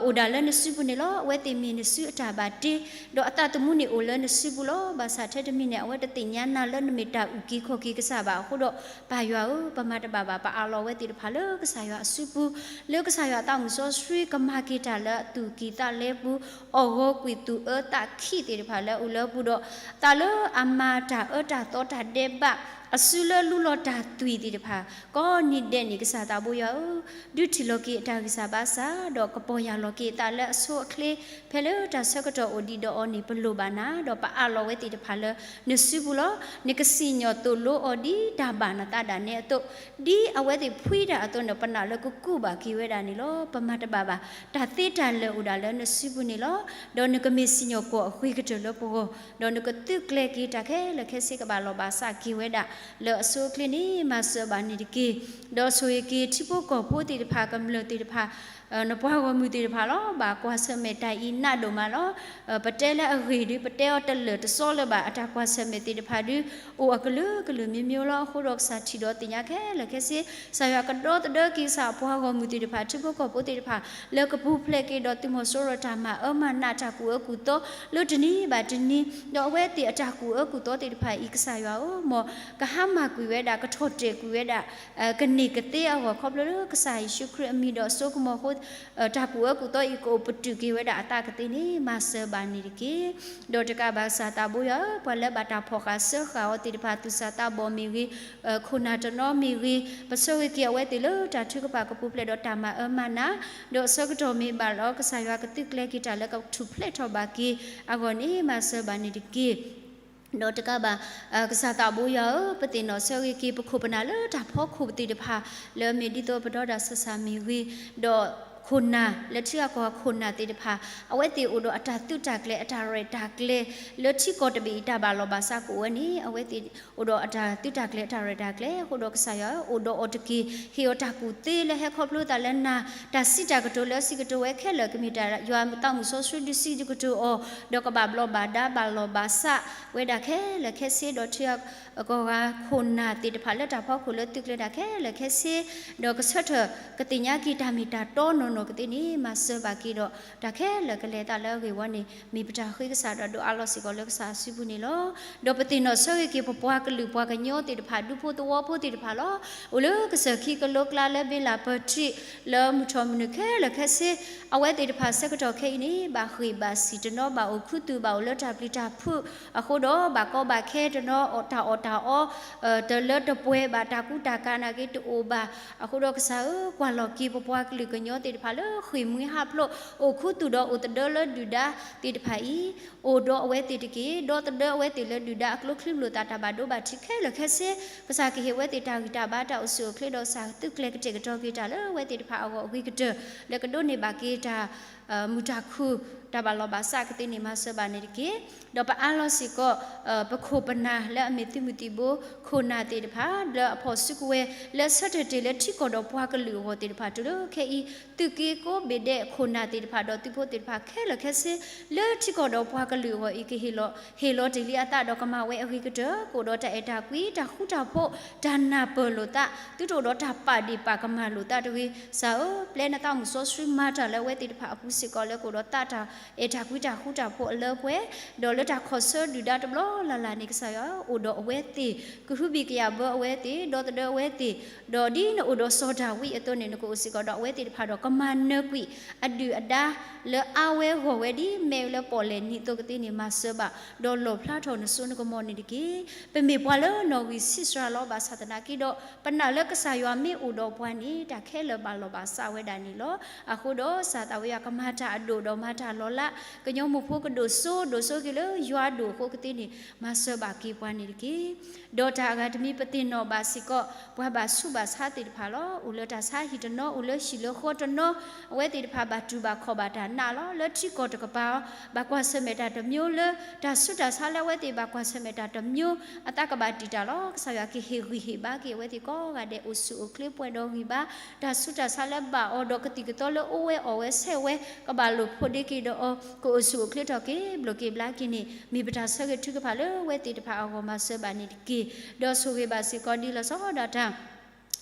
အိၣ်ဒၣ်လၢနစုပူၤန့ၣ်လီၤ. အဝဲသ့ၣ်မ့ၢ်နစုအတၢ်ဘၣ်တ့ ဒီးအသးသမူန့ၣ်အိၣ်လၢနစုပူၤလီၤ. ဘၣ်ဆၣ်ထဲတမံၤန့ၣ် အဝဲတသ့ၣ်ညါနၤလၢနမ့ၢ်တၢ်အုၣ်က့ၤခီၣ်က့ၤကစၢ်ဘၣ်. အဃိဒီးပၢ်ယွၤဧၢ, ပမၤတဘၣ်ဘၣ် ပအးလီၤဝဲသ့ၣ်တဖၣ်လၢကစၢ်ယွၤအစုပူၤ, လၢကစၢ်ယွၤအသးမုၢ်စီဆှံကမၤက့ၤတၢ်လၢအသူၣ်ကံၢ်သးလဲပူၤ, အီၣ်ဂီၤကွံာ်သူၣ်အၢသးခံသ့ၣ်တဖၣ်လၢအအိၣ်လၢအပူၤဒီး သးလၢအမၤတၢ်အၢတၢ်သီတၢ်ဒဲးဘး အစုလၢလူလီၤတၢ်သွံၣ်သ့ၣ်တဖၣ် ကိးနံၤဒဲးန့ၣ် ကစၢ်သးဘိယွၤဧၢ, ဒုးထံၣ်လီၤက့ၤအတၢ်ဂံၢ်စၢ်ဘါစၢ် ဒီးကပီၢ်ယၢ်လီၤက့ၤအသးလၢအဆိအချ့ ဖဲလၢတၢ်ဆၢကတီၢ်အိၣ်ဒံးဒီးအီၤန့ၣ် ပလိၣ်ဘၣ်နၤ ဒီးပအးလီၤဝဲသ့ၣ်တဖၣ်လၢနစုပူၤလီၤ. နကစံၣ်ညီၣ်သိၣ်လိအီၤဒ်တၢ်ဘၣ်နသးဒၣ်နဲအသိး, ဒ်အဝဲသ့ၣ်ဖှံတၢ်အသိးန့ၣ် ပနာ်လၢကကူးဘၣ်က့ၤဝဲဒၣ်န့ၣ်လီၤ. ပမၤတဘၣ်ဘၣ်. တၢ်သ့တၢ်လၢာ်အိၣ်ဒၣ်လၢနစုပူၤန့ၣ်လီၤ. ဒီးနကမ့ၢ်စံၣ်ညီၣ်ကွီၢ်အဃ့ၢ်ကတၢၢ်လၢပဂီၢ်, ဒီးနကသုးကျဲၤက့ၤတၢ်ခဲလၢာ်ခဲဆ့ကဘၣ်လီၤဘၣ်စးက့ၤဝဲဒၣ် လၢအဆိအချ့န့ၣ် မၤစၢၤဘၣ်န့ၣ်တက့ၢ်. ဒီးဆိၣ်ဂ့ၤက့ၤထံဖိကီၢ်ဖိသ့ၣ်တဖၣ် ကမျၢၢ်သ့ၣ်တဖၣ် နပှၤဂီၢ်မုၢ်သ့ၣ်တဖၣ်လီၤ. ဘၣ်ကွၢ်ဆၢၣ်မဲာ်တၢ်အံၤနးဒိၣ်မးလီၤ. ပတဲလၢအဂ့ၢ်ဒုး ပတဲအီၤတလၢာ်တစီလၢၤဘၣ် အတၢ်ကွၢ်ဆၢၣ်မဲာ်သ့ၣ်တဖၣ်ဒုး အိၣ်အကလုာ်ကလုာ်မျိုးမျိုးလီၤ. အဃိဒီးကစၢ်ထံၣ်ဒီးသ့ၣ်ညါခဲလၢာ်ခဲဆ့ ကစၢ်ယွၤကဒီသဒၢက့ၤကစၢ်ပှၤဂီၢ်မုၢ်သ့ၣ်တဖၣ် ထံဖိကီၢ်ဖိသ့ၣ်တဖၣ် လၢကပူၤဖျဲးက့ၤဒီးသုးမီၤစိရိၤတၢ်မၤအၢမၤနးတၢ်ကူၣ်အၢကူၣ်သီ လၢတနံၤဘၣ်တနံၤ ဒီးအဝဲသ့ၣ်အတၢ်ကူၣ်အၢကူၣ်သီသ့ၣ်တဖၣ်အံၤ ကစၢ်ယွၤဧၢ, မ်ကဟါမၢ်ကွံာ်ဝဲဒၣ် ကထီၣ်တဲာ်ကွံာ်ဝဲဒၣ် ကန့ၢ်ကသ့အဂီၢ်ခီဖျိလၢကစၢ်ယ့ၣ်ၡူးခရံာ်အမံၤဒီးအစိကမီၤအဃိ တၢ်ကူၣ်အၢကူၣ်သီအံၤ ကအိၣ်ပတုာ်က့ၤဝဲဒၣ်အသးကသ့န့ၣ် မၤစၢၤဘၣ်န့ၣ်တက့ၢ်. ဒီးတကးဘၣ်ကစၢ်သးဘိယွၤဧၢ, ပှၤလၢဘၣ်တၢ်ဖီၣ်ဃာ်စၢဃာ်အီၤသ့ၣ်တဖၣ် သူၣ်စၢ်သးဘီၣ်မ့ၢ်ဂ့ၤ, ခိၣ်နၢ်တနီၤမ့ၢ်ဂ့ၤ, ပဆၢဂ့ၤက့ၤအဝဲသ့ၣ်လၢတၢ်ထုကဖၣ်ကပူၤဖျဲးဒီးတၢ်မၤအၢမၤနး, ဒီးဆၢကတီၢ်မ့ၢ်ဘၣ်လီၤ ကစၢ်ယွၤကသုးကျဲၤက့ၤတၢ်လၢကထူၣ်ဖျဲးထီၣ်ဘၣ်က့ၤအဂီၢ်န့ၣ် မၤစၢၤဘၣ်န့ၣ်တက့ၢ်. ဒီးတကးဘၣ် ကစၢ်သးဘိယွၤဧၢ, ပသ့ၣ်နီၣ်ဆၢဂ့ၤက့ၤ ပခိၣ်ပနၢ်လၢတၢ်ဖီခိၣ်သ့ၣ်တဖၣ် လၢမ့ၢ်ဒ်သိးပဒီတၢ်ဆၢဆၢမ့ၢ်ဂ့ၤ, ဒီးခိၣ်နၢ်လၢထံဂၤကီၢ်ဂၤခိၣ်နၢ်သ့ၣ်တဖၣ် အဝဲသ့ၣ်အိၣ်ဒီးအတၢ်သုးတၢ်ကျဲၤ အတၢ်ရဲၣ်တၢ်ကျဲၤ လၢထံကီၢ်တဘ့ၣ်အံၤတၢ်ဘၣ်လီၢ်ဘၣ်စးကအိၣ်ဝဲန့ၣ် အဝဲသ့ၣ်အိၣ်ဒီးအတၢ်သုးတၢ်ကျဲၤအတၢ်ရဲၣ်တၢ်ကျဲၤ အဃိဒီးကစၢ်ယွၤဧၢ, အိၣ်ဒီးအီၤတက့ၢ်, ဟ့ၣ်အီၤတၢ်ကူၣ်သ့လၢဟဲခီဖျိသးလၢနၤ, တၢ်စံးတၢ်ကတိၤလၢစံးကတိၤဝဲခဲလၢာ် ကမ့ၢ်တၢ်ယွၤသးမုၣ်စီဆှံဒုးစံးဒုးကတိၤအီၤ, ဒီးကဘၣ်ဘျီးဘၣ်ဒါဘၣ်လီၢ်ဘၣ်စးဝဲဒၣ်ခဲလၢာ်ခဲဆ့ ဒီးထံဂၤကီၢ်ဂၤခိၣ်နၢ်သ့ၣ်တဖၣ်လၢတၢ်ဖီခိၣ်လၢသုးကျဲၤတၢ်ခဲလၢာ်ခဲဆ့, ဒီးကဆၢထၢၣ်ကသ့ၣ်ညါက့ၤတၢ်မ့ၢ်တၢ်တီနီၢ်နီၢ်ကသ့န့ၣ် မၤစၢၤဘၣ်က့ၤဒီး တၢ်ခဲလၢာ်ကလဲၤသးလၢအဂ့ၢ်ဝီန့ၣ် မ့ၢ်ပတၢ်ဃ့ကစၢ်ဒီးဒိးအးလီၤစ့ၢ်ကီးလၢကစၢ်အစုပူၤန့ၣ်လီၤ. ဒီးပသ့ၣ်နီၣ်ဆၢဂ့ၤက့ၤ ပပှၤကလုာ်ပှၤကညီသ့ၣ်တဖၣ် ဒူဖိသဝီဖိသ့ၣ်တဖၣ်လီၤ. အိၣ်လၢကစၢၢ်ခံကလိကျါလၢဘ့လးပၢၢ်ထံး လၢမုၢ်ထီၣ်မုၢ်နုာ်ခဲလၢာ်ခဲဆ့ အဝဲသ့ၣ်တဖၣ်ဆၢကတီၢ်ခဲအံၤန့ၣ် ဘၣ်ဃ့ၢ်ဘၣ်စံၣ်တနီၤ ဘၣ်အိၣ်ခူသူၣ် ဘၣ်အိၣ်လၢတၢ်ပျံၤတၢ်ဖုးအဃိဒီး ဘၣ်ကီဘၣ်ခဲတနီၤ တၢ်အီၣ်တၢ်အီ တလၢတပှဲၤဘၣ် တၢ်ကူတၢ်ကၤနာ်က့တအိၣ်ဘၣ်. အဃိဒီးကစၢ်ဧၢ, ကွၢ်လီၤက့ၤပပှၤကလုာ်ကညီသ့ၣ်တဖၣ်လၢဃ့ၢ်မှံဟးဖျိး အိၣ်ခူသူၣ်ဒီးအိၣ်သဒၢလၢဒုၣ်ဒါသ့ၣ်တဖၣ်အံၤ အိၣ်ဒီးအဝဲသ့ၣ်တက့ၢ်. ဒီသဒၢအဝဲသ့ၣ်လၢဒုၣ်ဒါအကျိချံမျိာ်သၣ် တၢ်ဘၣ်ဒိဘၣ်ထံးခဲလၢာ်ခဲဆ့ ကစၢ်ကဟ့ၣ်အဝဲသ့ၣ်တၢ်ဂံၢ်တၢ်ဘါ တၢ်အိၣ်ဆူၣ်အိၣ်ချ့ဒီးကစၢ်သုးကျဲၤကတဲာ်ကတီၤက့ၤတၢ်လၢအဝဲသ့ၣ်တဖၣ်အဂီၢ်အဂ့ၤကတၢၢ် လၢကဒိးန့ၢ်ဘၣ်က့ၤတၢ် မုာ်တၢ်ခုၣ် တၢ်ဘၣ်လီၢ်ဘၣ်စးကသ့န့ၣ် မၤစၢၤဘၣ်န့ၣ်တက့ၢ်. ဒီးပအးလီၤစ့ၢ်ကီး ပခိၣ်ပနၢ်လၢအမ့ၢ်သုးမုၢ်သံၣ်ဘိ ခိၣ်နၢ်သ့ၣ်တဖၣ် လၢအဖီၣ်စုကဝဲၤ လၢဆၢထၢၣ်တ့ၢ်လၢထံကီၢ်ဒီးပှၤကလုာ်အဂီၢ်သ့ၣ်တဖၣ် တုၤလၢခဲအံၤ သုးက့ကိးဘ့ၣ်ဒဲးခိၣ်နၢ်သ့ၣ်တဖၣ် ဒီးသုးဖိသ့ၣ်တဖၣ်ခဲလၢာ်ခဲဆ့ လၢထံကီၢ်ဒီးပှၤကလုာ်အဂီၢ်အံၤ ကဟ့ၣ်လီၤ ဟ့ၣ်လီၤတ့ၢ်လံအသးဒီးကမၤဝဲအဂ့ၤကတၢၢ် ကအိၣ်ဒီးတၢ်အဲၣ်တၢ်ကွံ တၢ်ဃူတၢ်ဖိး တၢ်နၢ်ပၢၢ်လိာ်သး သုတအိၣ်ဒီးတၢ်ပာ်ဒ့ၣ်ပာ်ကမၣ်လိာ်သးတဂ့ၤ. ကစၢ်ဧၢ, ပျဲနသးမုၣ်စီဆှံမၤတၢ်လၢအဝဲသ့ၣ်တဖၣ်အပူၤစ့ၢ်ကီးလၢကအိၣ်ဒီးသးတၢ်အဲၣ်တၢ်ကွံတၢ်ဃူတၢ်ဖိးအလၢပှဲၤ ဒီးလၢတၢ်ခီၣ်ဆၢဒုၣ်ဒါတဘျီလၢ်လၢ်န့ၣ် ကစၢ်ယွၤဧၢ, အိၣ်ဒီးအဝဲသ့ၣ် ကဟုဘံၣ်ကယာ်ဘၢအဝဲသ့ၣ် ဒီသဒၢအဝဲသ့ၣ် ဒီးဒ်နအိၣ်ဒီးစီၤဒၤဝံးအသိးန့ၣ် နကအိၣ်စ့ၢ်ကီးဒီးအဝဲသ့ၣ်တဖၣ်ဒီး ကမၤနၢၤကွံာ်အဒုၣ်အဒါ လၢအါဝဲဂီၢ်ဝဲဒ်မဲးလၢပီၣ်လဲၣ်နံၤအသိးကသ့န့ၣ် မၤစၢၤဘၣ် ဒီးလီၣ်ဖျါထီၣ်နစိနကမီၤန့ၣ်တက့ၢ်. ပမ့ၢ်ပှၤလၢနီၣ်ဂံၢ်ဆံးစှၤလီၤဘၣ်ဆၣ်သနာ်က့ဒီး ပနာ်လၢကစၢ်ယွၤမ့ၢ်အိၣ်ဒီးပှၤန့ၣ် တၢ်ခဲလၢာ်ဘၣ်လီၢ်ဘၣ်စးဝဲဒၣ်န့ၣ်လီၤ. အဃိဒီးကစၢ်သးဝဲယွၤကမၤတၢ်အဒိၣ်ဒီးမၤတၢ်လီၤလး ကညီမိၢ်ဖိကဒိၣ်စိဒိၣ်စိက့ၤလၢယွၤအဒိၣ်အဃိကသ့န့ၣ် မၤစၢၤဘၣ်က့ၤပှၤန့ၣ်တက့ၢ်. ဒီးတၢ်အဂၤတမံၤပသ့ၣ်နီၣ်ဘၣ်စ့ၢ်ကီး ပှၤဘၣ်ဆူးဘၣ်ဆါသ့ၣ်တဖၣ်လီၤ. အိၣ်လၢတၢ်ဆါဟံၣ်တနီၤ အိၣ်လၢဟံၣ်လၢဃီတနီၤ အဝဲသ့ၣ်တဖၣ်ဘၣ်တူၢ်ဘၣ်ခီၣ်ဘၣ်တၢ်နးလီၤ. လၢထံကီၢ်တကပၤ ဘၣ်ကွၢ်ဆၢၣ်မဲာ်တၢ်တမျိုးလၢ တၢ်ဆူးတၢ်ဆါလၢအဝဲသ့ၣ်ဘၣ်ကွၢ်ဆၢၣ်မဲာ်တၢ်တမျိုး အသးကဘၣ်တံာ်တာ်လီၤ. ကစၢ်ယွၤကဟ့ၣ်ဂံၢ်ဟ့ၣ်ဘါက့ၤအဝဲသ့ၣ်ကိးဂၤဒဲး အိၣ်ဆူၣ်အိၣ်ချ့ပှဲၤဒီးဂံၢ်ဘါ တၢ်ဆူးတၢ်ဆါလၢဘၣ်အီၤဒီးကသံၣ်ကသီလၢအိၣ်ဝဲအီၣ်ဝဲဆဲးဝဲ ကဘၣ်လိာ်ဖိးဒ့က့ၤဒီးအီၤ ကအိၣ်ဆူၣ်အိၣ်ချ့ထီၣ်က့ၤဘျိးက့ၤဘျါက့ၤန့ၣ် မ့ၢ်ပတၢ်ဆၢဂ့ၤထုကဖၣ်လၢအဝဲသ့ၣ်တဖၣ်အဂီၢ် မၤစၢၤဘၣ်န့ၣ်တက့ၢ်. ဒီးဆိၣ်ဂ့ၤဘၣ်စ့ၢ်ကီးဒ်လီၤဆီဒၣ်တၢ်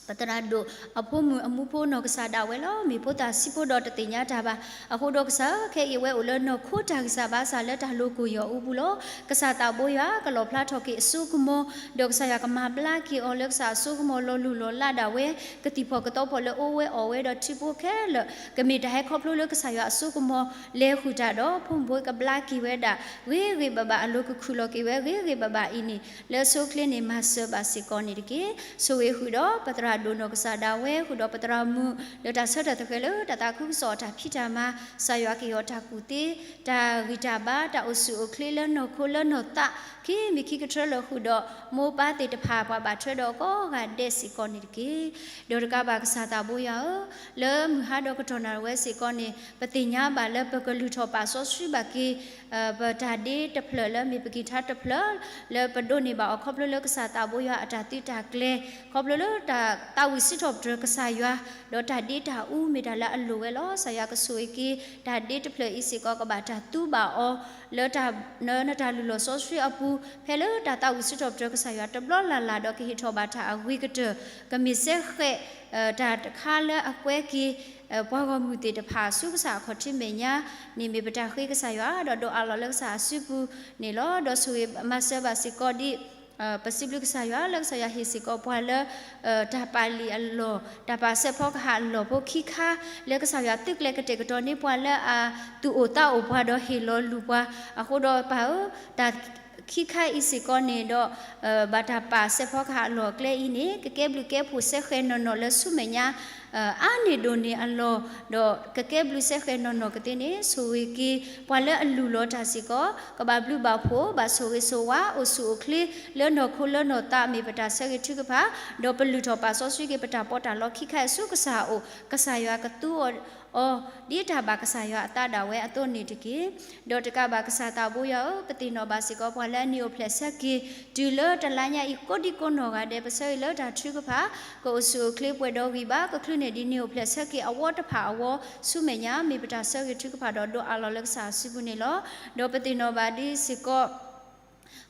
ပသရၣ်ဒိၣ်အဖိမုၣ်အမူဖိနီၢ်ကစၢ်ဒၣ်ဝဲလီၤ. မ့ၢ်ဖိသၣ်ဆံးဖိဒီးတသ့ၣ်ညါတၢ်ဘၣ်. အဃိဒီးကစၢ်ဧၢ, ခဲအံၤအဝဲအိၣ်လၢနီၢ်ခိတၢ်ဂံၢ်စၢ်ဘါစၢ်လၢတၢ်လိၤကိၢ်ယီၢ်အူပူၤလီၤ. ကစၢ်သးဘိယွၤကလီၣ်ဖျါထီၣ်က့ၤအစိကမီၤ, ဒီးကစၢ်ယွၤကမၤဘျါက့ၤအီၤလၢကစၢ်အစိကမီၤလီၤလူၢ်လီၤလးဒၣ်ဝဲ, ကသံၣ်ဖီၣ်ကသီဖီၣ်လၢအိၣ်ဝဲအီၣ်ဝဲဒီးထံဖိခဲလၢာ်, ကမ့ၢ်တၢ်ဟဲခီဖျိလၢကစၢ်ယွၤအစိကမီၤလဲၤဃုာ်တၢ်ဒီး ဖိမုၣ်ဖိကဘျါက့ၤဝဲဒၣ် ဂ့ၤဂ့ၤဘၣ်ဘၣ် အလိၤကခုၣ်လီၤက့ၤဝဲ ဂ့ၤဂ့ၤဘၣ်ဘၣ်အံၤန့ၣ် လၢအဆိအချ့န့ၣ် မၤစၢၤဘၣ်စ့ၢ်ကီးန့ၣ်တက့ၢ်. ဆိၣ်ဂ့ၤဃုာ်ဒီးပသရၣ်ဒိၣ်နီၢ်ကစၢ်ဒၣ်ဝဲ ဃုာ်ဒီးပသရၣ်မုၣ် လၢတၢ်ဆၢထၢၣ်သဃဲၤလၢတၢ်သးခုကစီၣ်အတၢ်ဖံးတၢ်မၤ, ကစၢ်ယွၤကဟ့ၣ်အီၤတၢ်ကူၣ်သ့, တၢ်ဂံၢ်တၢ်ဘါ, တၢ်အိၣ်ဆူၣ်အိၣ်ချ့လၢနီၢ်ခိလၢနီၢ်သး ခံမံၤခံကထြၢလၢဃုာ်ဒီး မိၢ်ပၢ်သ့ၣ်တဖၣ် ပှၤဘၣ်ထွဲဒီးကိးဂၤဒဲးစ့ၢ်ကီးန့ၣ်တက့ၢ်. ဒီးတကးဘၣ်ကစၢ်သးဘိယွၤဧၢ, လၢမုၢ်ဟါဒီးကတီၢ်နၣ်ရံၣ်ဝဲစ့ၢ်ကီးန့ၣ် ပသ့ၣ်ညါဘၣ်လၢပကလုၢ်ထီၣ်ပာ်စီဆှံဘၣ်က့ၤ ပတၢ်ဒ့တဖျၢၣ်လၢမ့ၢ်ပက့ၤထါတဖျၢၣ် လၢပဒိးန့ၢ်ဘၣ်အီၤခီဖျိလၢကစၢ်သးဘိယွၤအတၢ်သုးတၢ်ကျဲၤ, ခီဖျိလၢတၢ်သးဝံၣ်စံးထီၣ်ပတြၢၤကစၢ်ယွၤ, ဒီးတၢ်ဒ့တၢ်အူမ့ၢ်တၢ်လၢအလိၣ်ဝဲလီၤ. ကစၢ်ယွၤကဆိၣ်ဂ့ၤက့ၤ တၢ်ဒ့တဖျၢၣ်အံၤစ့ၢ်ကီး ကဘၣ်တၢ်သူဘၣ်အီၤ လၢတၢ် နတၢ်လုၢ်လီၢ်စီဆှံအပူၤ ဖဲလၢတၢ်သးဝံၣ်စံးထီၣ်ပတြၢၤကစၢ်ယွၤတဘျီလၢ်လၢ်ဒီး ကဟ့ၣ်ထီၣ်ဘၣ်တၢ်အဂ့ၤကတၢၢ် ကမ့ၢ်စဲဃဲး တၢ်တခါလၢအကွဲက့ၤ ပှၤဂီၢ်မုၢ်သ့ၣ်တဖၣ်ဆူကစၢ်အခီၣ်ထံးမဲာ်ညါန့ၣ် မ့ၢ်ပတၢ်ဃ့ကစၢ်ယွၤ ဒီးဒိးအးလီၤလၢကစၢ်အစုပူၤန့ၣ်လီၤ. ဒီးဆိၣ်ဂ့ၤမၤစၢၤဘၣ်စ့ၢ်ကီးဒ် ပစံးဘျုးကစၢ်ယွၤလၢကစၢ်ယွၤဟ့ၣ်စ့ၢ်ကီးပှၤလၢ တၢ်ပာ်လံာ်အလီၢ် တၢ်ပာ်စဲးဖီကဟၣ်အလီၢ်ဖိခံခါ လၢကစၢ်ယွၤသုးကျဲၤကတဲာ်ကတီၤန့ၢ်ပှၤလၢအသူၣ်အိၣ်သးအိၣ်ပှၤဒီးဟ့ၣ်လီၤလူၤပှၤအဃိဒီးပၢ်ဧၢ, တၢ်ခံခါအံၤစ့ၢ်ကီးန့ၣ်ဒီး ဘၣ်တၢ်ပာ်စဲးဖီကဟၣ်အလီၢ်အကျဲအံၤန့ၣ် ကကဲဘျုးကဲဖှိၣ်စဲဃဲးနီၢ်နီၢ်လၢဆူမဲာ်ညါ အါန့ၢ်ဒိၣ်န့ၢ်အလီၢ်, ဒီးကကဲဘျုးစဲဃဲးနီၢ်နီၢ်ကသ့န့ၣ် ဆိၣ်ဂ့ၤက့ၤ ပှၤလၢအလုၢ်လီၤတၢ်စ့ၢ်ကီး ကဘၣ်ဘျုးဘၣ်ဖှိၣ် ဘၣ်ဆိၣ်ဂ့ၤဆိၣ်ဝါ အိၣ်ဆူၣ်အိၣ်ချ့ လၢနီၢ်ခိလၢနီၢ်သး မ့ၢ်ပတၢ်ဆၢဂ့ၤထုကဖၣ်, ဒီးပလုၢ်ထီၣ်ပာ်စီဆှံက့ၤ ပတၢ်ပီးတၢ်လီခံခါအံၤဆူကစၢ်အအိၣ်, ကစၢ်ယွၤကသူအီၤ ဒ်တၢ်ဘၣ်ကစၢ်ယွၤအသးဒၣ်ဝဲအသိးန့ၣ်တက့ၢ်. ဒီးတကးဘၣ်ကစၢ်သးဘိယွၤဧၢ, ပသ့ၣ်နီၣ်ဘၣ်စ့ၢ်ကီး ပှၤလၢအနံၤအိၣ်ဖျဲၣ်ဆၢက့ၤ တုၤလၢတလါညါအံၤ ကိးဒံကိးနီၢ်ဂၤဒဲး ပဆၢဂ့ၤလၢတၢ်ထုကဖၣ် ကအိၣ်ဆူၣ်အိၣ်ချ့ပှဲၤဒီးဂံၢ်ဘါ ကချုးန့ၢ်ဒ်နံၤအိၣ်ဖျဲၣ်ဆၢက့ၤအဝီတဖၣ်အဂီၢ် ဆူမဲာ်ညါ မ့ၢ်ပတၢ်ဆၢဂ့ၤထုကဖၣ်ဒီးဒိးအးလီၤလၢကစၢ်အစုပူၤန့ၣ်လီၤ. ဒီးပသ့ၣ်နီၣ်ဘၣ်ဒ်စ့ၢ်ကီး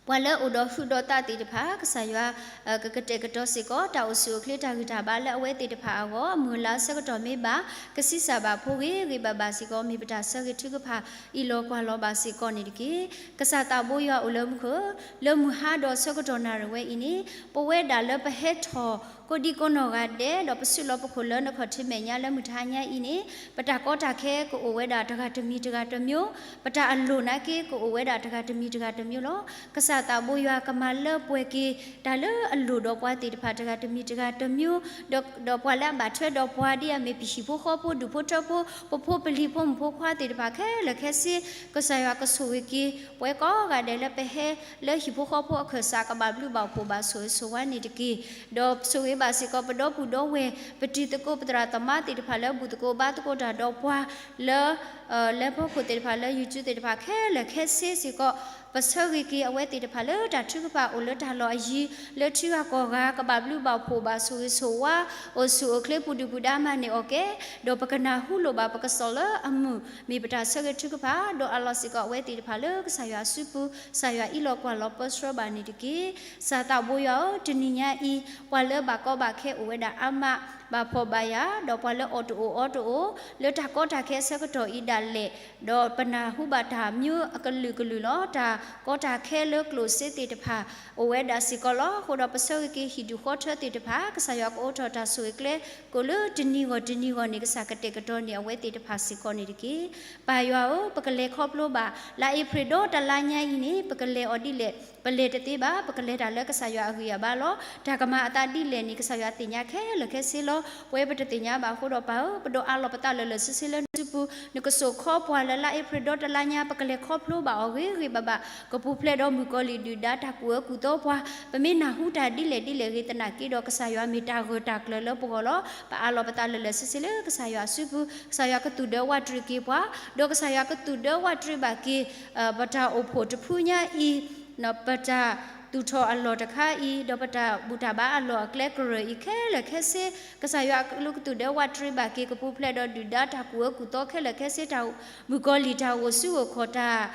ပှၤလၢအိၣ်ဒီးဟုးဒီးသးသ့ၣ်တဖၣ် ကစၢ်ယွၤ ကကတဲာ်ကတီၤစ့ၢ်ကီး တၢ်အိၣ်ဆူၣ်အိၣ်ချ့တၢ်ဂံၢ်တၢ်ဘါလၢအဝဲသ့ၣ်တဖၣ်အဂီၢ် အမုၢ်အလါဆၢကတီၢ်မ့ၢ်ဘၣ် ကဆံးစၢ်ဘၣ်ဖိဂ့ၤဂ့ၤဘၣ်ဘၣ်စ့ၢ်ကီး မ့ၢ်ပတၢ်ဆၢဂ့ၤထုကဖၣ် အံးလီၤကွၢ်လီၤဘၣ်စ့ၢ်ကီးန့ၣ်တက့ၢ်. ကစၢ်သးဘိယွၤအိၣ်လၢမူခိၣ်ဧၢ, လၢမုၢ်ဟါဒီးဆၢကတီၢ်နၣ်ရံၣ်ဝဲအံၤန့ၣ် ပဝဲဒၣ်လၢပဟဲထီၣ် ကိးဒံကိးနီၢ်ဂၤဒဲး ဒီးပစုလီၤပခိၣ်လၢနခီၣ်ထံးမဲာ်ညါလၢမုၢ်တဟါညါအံၤန့ၣ် ပတၢ်ကီတၢ်ခဲကအိၣ်ဝဲဒၣ်တဂၤတမံၤတဂၤတမျိုး, ပတၢ်အလိၣ်နာ်က့ကအိၣ်ဝဲဒၣ်တဂၤတမံၤတဂၤတမျိုးလီၤ. ကစၢ်သးဘိယွၤကမၤလၢပှဲၤက့ၤ တၢ်လၢအလိၣ်ဒီးပှၤသ့ၣ်တဖၣ်တဂၤတမံၤတဂၤတမျိုး, ဒီး ဒီးပှၤလၢအဘၣ်ထွဲဒီးပှၤဒ်အမ့ၢ်ပဟံၣ်ဖိဃီဖိ ဒူၣ်ဖိထၢဖိ ပဖိပလံၤဖိမုၣ်ဖိခွါသ့ၣ်တဖၣ် ခဲလၢာ်ခဲဆ့ ကစၢ်ယွၤကဆိၣ်ဂ့ၤက့ၤ ပဝဲကိးဂၤဒဲးလၢပဟဲလၢဟံၣ်ဖိဃီဖိအခၢၣ်စး ကဘၣ်ဘျုးဘၣ်ဖှိၣ်ဘၣ်ဆိၣ်ဂ့ၤဆိၣ်ဝါန့ၣ်တက့ၢ်. ဒီးဆိၣ်ဂ့ၤဘၣ်စ့ၢ်ကီး ပဒီပုၢ်ဒီဝဲၢ် ပတံၤသကိးပသရၣ်သမါသ့ၣ်တဖၣ်လၢဘူၣ်သကိးဘါသကိးတၢ်ဒီးပှၤလၢ လၢဖီခိၣ်သ့ၣ်တဖၣ်လၢ YouTube သ့ၣ်တဖၣ်ခဲလၢာ်ခဲဆ့စ့ၢ်ကီး, ပဆၢဂ့ၤက့ၤအဝဲသ့ၣ်တဖၣ်လၢတၢ်ထုကဖၣ်အိၣ်လၢတၢ်လီၢ်အယံၤ လၢထံဂၤကီၢ်ဂၤ ကဘၣ်ဘျုးဘၣ်ဖှိၣ်ဘၣ်ဆိၣ်ဂ့ၤဆိၣ်ဝါ အိၣ်ဆူၣ်အိၣ်ချ့ပူၤဒုၣ်ပူၤဒါမၤန့ၢ်အီၣ်ကဲ ဒီးပကနၢ်ဟူလိာ်ဘၣ်ပကစီၣ်လၢအမုာ် မ့ၢ်ပတၢ်ဆၢဂ့ၤထုကဖၣ် ဒီးအးလီၤစ့ၢ်ကီးအဝဲသ့ၣ်တဖၣ်လၢကစၢ်ယွၤအစုပူၤ ကစၢ်ယွၤအံးလီၤကွၢ်လီၤပၢဆှၢဘၣ်န့ၣ်တက့ၢ်. ကစၢ်သးဘိယွၤဧၢ, တနံၤညါအံၤ ပှၤလၢဘၣ်ကီဘၣ်ခဲအိၣ်ဝဲဒၣ်အါမး ဘၣ်ဖှီၣ်ဘၣ်ယာ် ဒီးပှၤလၢအီၣ်တအိၣ်အီတအိၣ် လၢတၢ်ကီတၢ်ခဲအဆၢကတီၢ်အံၤဒၣ်လဲာ် ဒီးပနၢ်ဟူဘၣ်တၢ်မံၤအကလုာ်ကလုာ်လီၤ. တၢ်ကီတၢ်ခဲလၢကျိၣ်စ့သ့ၣ်တဖၣ် အိၣ်ဝဲဒၣ်စ့ၢ်ကီးလီၤ. အဃိဒီးပဆၢဂ့ၤက့ၤဟံၣ်ဒူၣ်ဃီထၢသ့ၣ်တဖၣ် ကစၢ်ယွၤကအိးထီၣ်တၢ်ဆိၣ်ဂ့ၤကျဲ ကိးလၢတနံၤဂီၢ်တနံၤဂီၢ်န့ၣ် ကစၢ်ကတဲာ်ကတီၤန့ၢ်အဝဲသ့ၣ်တဖၣ်စ့ၢ်ကီးန့ၣ်တက့ၢ်. ပၢ်ယွၤဧၢ, ပကလဲၤခီဖျိဘၣ် လါအ့ဖြ့ၣ်ဒီတလါညါအံၤန့ၣ် ပကလဲၤအီၤဒ်လဲၣ် ပလဲၤတသ့ဘၣ်, ပကလဲၤတၢ်လၢကစၢ်ယွၤအဂံၢ်အဘါလီၤ. တၢ်ကမၤအသးဒ်လဲၣ်န့ၣ် ကစၢ်ယွၤသ့ၣ်ညါခဲလၢာ်ခဲဆ့လီၤ. ပဝဲပတသ့ၣ်ညါဘၣ်အဃိဒီးပၢ်ဧၢ, ပဒိးအးလီၤပသးလၢာ်လၢာ်ဆ့ဆ့လၢနစုပူၤ, နကစိာ်ခီပှၤလၢလါအ့ဖြ့ၣ်ဒီတလါညါ ပကလဲၤခီဖျိဘၣ်အီၤဂ့ၤဂ့ၤဘၣ်ဘၣ်, ကပူၤဖျဲးဒီးမုၣ်ကီၤလံၢ်ဒုၣ်ဒါတၢ်ကူၣ်အၢကူၣ်သီပှၤ, ပမ့ၢ်နၢ်ဟူတၢ်ဒ်လဲၣ်ဒ်လဲၣ်ဂ့ၤသနာ်က့ဒီး ကစၢ်ယွၤမ့ၢ်တၢ်ဂၢၢ်တၢ်ကျၢၤလၢပဂီၢ်လီၤ. ပအးလီၤပသးလၢာ်လၢာ်ဆ့ဆ့လၢကစၢ်ယွၤအစုပူၤ, ကစၢ်ယွၤကသူၣ်ဒၢဝးတရံးက့ၤပှၤ, ဒီးကစၢ်ယွၤကသူၣ်ဒၢဝးတရံးဘၣ်က့ၤ ပတၢ်အိၣ်ဖှိၣ်တဖုညါအံၤ ပတၢ်သူၣ်ထီၣ်အလီၢ်တခါအံၤ, ဒီးပတၢ်ဘူၣ်တၢ်ဘါအလီၢ်အကျဲကရၢၢ်အံၤခဲလၢာ်ခဲဆ့, ကစၢ်ယွၤအကလူးကသူၣ်ဒၢဝးတရံးဘၣ်က့ၤ ကပူၤဖျဲးဒီးဒုၣ်ဒါတၢ်ကူၣ်အၢကူၣ်သီခဲလၢာ်ခဲဆ့, တၢ်မုၣ်ကီၤလံၢ်တၢ်ဂိၢ်စုဂိၢ်ခီၣ်တၢ်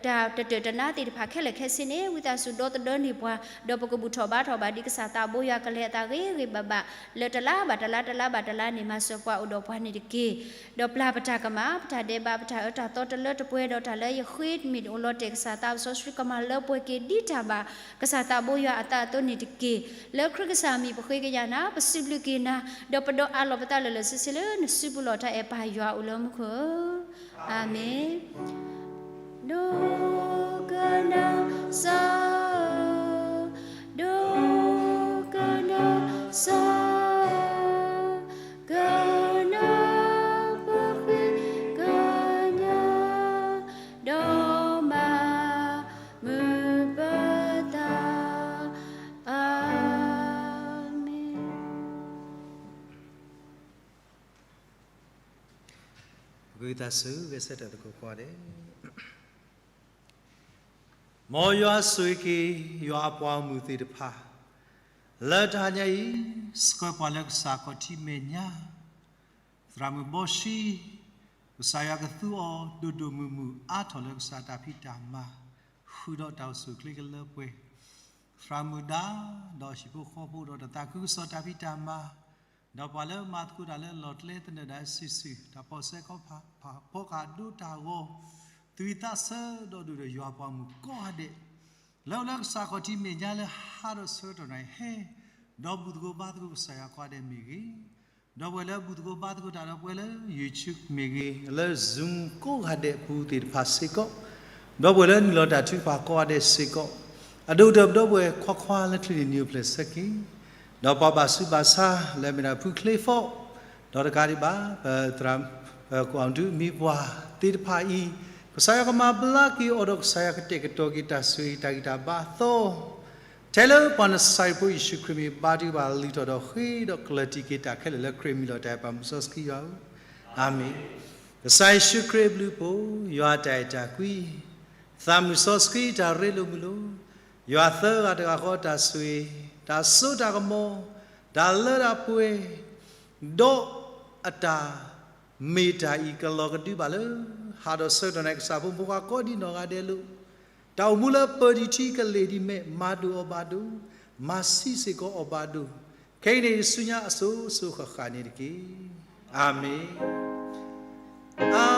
တၢ်တတၢာ်တနါသ့ၣ်တဖၣ်ခဲလၢာ်ခဲဆ့န့ၣ် ဝံသးစူၤဒီသဒၢန့ၢ်ပှၤ, ဒီးပကဘူၣ်ထီၣ်ဘါထီၣ်ဘၣ်ဒ်ကစၢ်သးဘိယွၤကလဲၤအသးဂ့ၤဂ့ၤဘၣ်ဘၣ်, လၢတလါဘၣ်တလါ တလါဘၣ်တလါန့ၣ် မၤစၢၤပှၤအိၣ်ဒီးပှၤန့ၣ်တက့ၢ်. ဒီးပျၢ်ပတၢ်ကမၣ် ပတၢ်ဒဲးဘး ပတၢ်အၢတၢ်သီတလၢတပှဲၤဒီးတၢ်လၢယဃ့မ့ၢ်အိၣ်လီၤတဲာ်ကစၢ်သးစီဆှံကမၤလၢပှဲၤက့ၤဒ်တၢ်ဘၣ် ကစၢ်သးဘိယွၤအသးအသိးန့ၣ်တက့ၢ်. လၢခရံာ်ကစၢ်အမံၤပဃ့ကညးနၤ ပစံးဘျုးက့ၤနၤ, ဒီးပဒိးအးလီၤပသးလၢာ်လၢာ်ဆ့ဆ့လၢနစုပူၤလီၤ. တၢ်အဲၣ်ပၢ်ယွၤအိၣ်လၢမူခိၣ်ဧၢ, အၤမ့ၣ်. ဒိကနၣ်စၢ်, ဒိကနၣ်စၢ်, ကနၢ်ပဃ့ကညး, ဒီးမၤမုာ်ပသး, အၤမ့ၣ်. ဂုၤသးစူၤ ဂဲၤဆၢထၢၣ်သကိးကိးဂၤဒဲး. မ်ယွၤဆိၣ်ဂ့ၤက့ၤ ယွၤအပှၤဂီၢ်မုၢ်သ့ၣ်တဖၣ် လၢတဟါညါအံၤ ဆှၢပှၤလၢကစၢ်ခီၣ်ထံးမဲာ်ညါ, သရၣ်မုၣ်ဘီၣ်ဆှံ, ကစၢ်ယွၤကသူအီၤဒိၣ်ဒိၣ်မုၢ်မုၢ် အါထီၣ်လၢကစၢ်တၢ်ဖံးတၢ်မၤ, ဃုာ်ဒီးတၢ်အိၣ်ဆူၣ်အိၣ်ချ့ကလၢပှဲၤ, သရၣ်မုၣ်ဒါ, ဒီးဟံၣ်ဖိဃီဖိဒီးတၢ်သးခုကစီၣ်တၢ်ဖံးတၢ်မၤ ဒီးပှၤလၢမၤသကိးတၢ်လၢလီၢ်ကျဲသနၢၣ်ဒၣ်စုာ်စုာ်, တၢ်ဖီၣ်ဆဲးခီဖီၣ်ဖီဃာ်ဒိတၢ်ဂီၤ, သူၣ်ဝံၣ်သးဆၢဒီးဒုၣ်ဒီးယွၤပှၤမုၣ်ကိးဂၤဒဲး, လၢအအိၣ်လၢကစၢ်ခီၣ်ထံးမဲာ်ညါလၢဟါဒီးဆၢကတီၢ်န့ၣ် ဟဲ ဒီးဘူၣ်သကိးဘါသကိးကစၢ်ယွၤကိးဂၤဒဲးမ့ၢ်ဂ့ၤ, ဒီပုၢ်ဝဲၢ်လၢဘူၣ်သကိးဘါသကိးတၢ်ဒီးပှၤလၢ YouTube မ့ၢ်ဂ့ၤ, လၢ Zoom ကိးဂၤဒဲးအပူၤသ့ၣ်တဖၣ်စ့ၢ်ကီး, ဒီပုၢ်ဝဲၢ်လၢနုာ်လီၤတၢ်ထုကဖၣ်ကိးဂၤဒဲးစ့ၢ်ကီး, အဒိၣ်ကတၢၢ်ပဒီပုၢ်ဝဲၢ်ခွါခွါလၢချ့န့ၣ် နံၤအိၣ်ဖျဲၣ်ဆၢက့ၤ, ဒီးပှၤဘၣ်ဆူးဘၣ်ဆါလၢအမ့ၢ်ဒၣ်ဖုချ့ဖီ, ဒီးတကးဒံးဘၣ် ပသရၣ် ကိၣ်အၣ်ဒူမံပှၤသ့ၣ်တဖၣ်အံၤ, ကစၢ်ယွၤကမၤဘျါက့ၤအီၤဒီးကစၢ်ယွၤကတဲာ်ကတီၤက့ၤတၢ်ဆိၣ်ဂ့ၤတၢ်ဂံၢ်တၢ်ဘါအသီ, ထဲလၢပှၤနစၤရ့းဖိယ့ၣ်ၡူးခရံာ်မ့ၢ်ဘါထုကဖၣ်လုၢ်ထီၣ်ဒီးဃ့ဒီးကျၢၢ်တံၢ်က့ၤတၢ်ခဲလၢာ်လၢခရံာ်မံၤလီၤတၢ်အဲၣ်ပှၤမုၢ်စီဆှံယွၤဧၢ, အၤမ့ၣ်. ကစၢ်ယ့ၣ်ၡူးခရံာ်အဘျုးအဖှိၣ်, ယွၤအတၢ်အဲၣ်တၢ်ကွံ, သးမုၢ်စီဆှံတၢ်ရ့လိာ်မုာ်လိာ်, ယွၤသၢဂၤတဂၤဃီတၢ်ဆိၣ်ဂ့ၤ, တၢ်စိတၢ်ကမီၤ, တၢ်လၢတၢ်ပှဲၤ, ဒီးအတၢ်မ့ၢ်တၢ်အံၤကလီၤကဒုဘၣ်လၢ ဟါဒီးဆၢကတီၢ်န့ၣ် ကစၢ်ဖိမုၣ်ဖိခွါကိးဒံးနီၢ်ဂၤဒဲးလီၤ. တၢ်အိၣ်မူလၢပၢၤဒံးထံကလ့ၢ်ဒံးမဲာ် မၤဒိၣ်အီၤဘၣ်ဒိ, မၤဆံးစ့ၢ်ကီးအီၤဘၣ်ဒိ, ခဲအံၤန့ၣ် ဆူညါအစိၤစိၤဃၣ်ဃၣ်န့ၣ်တက့ၢ်. အၤမ့ၣ်.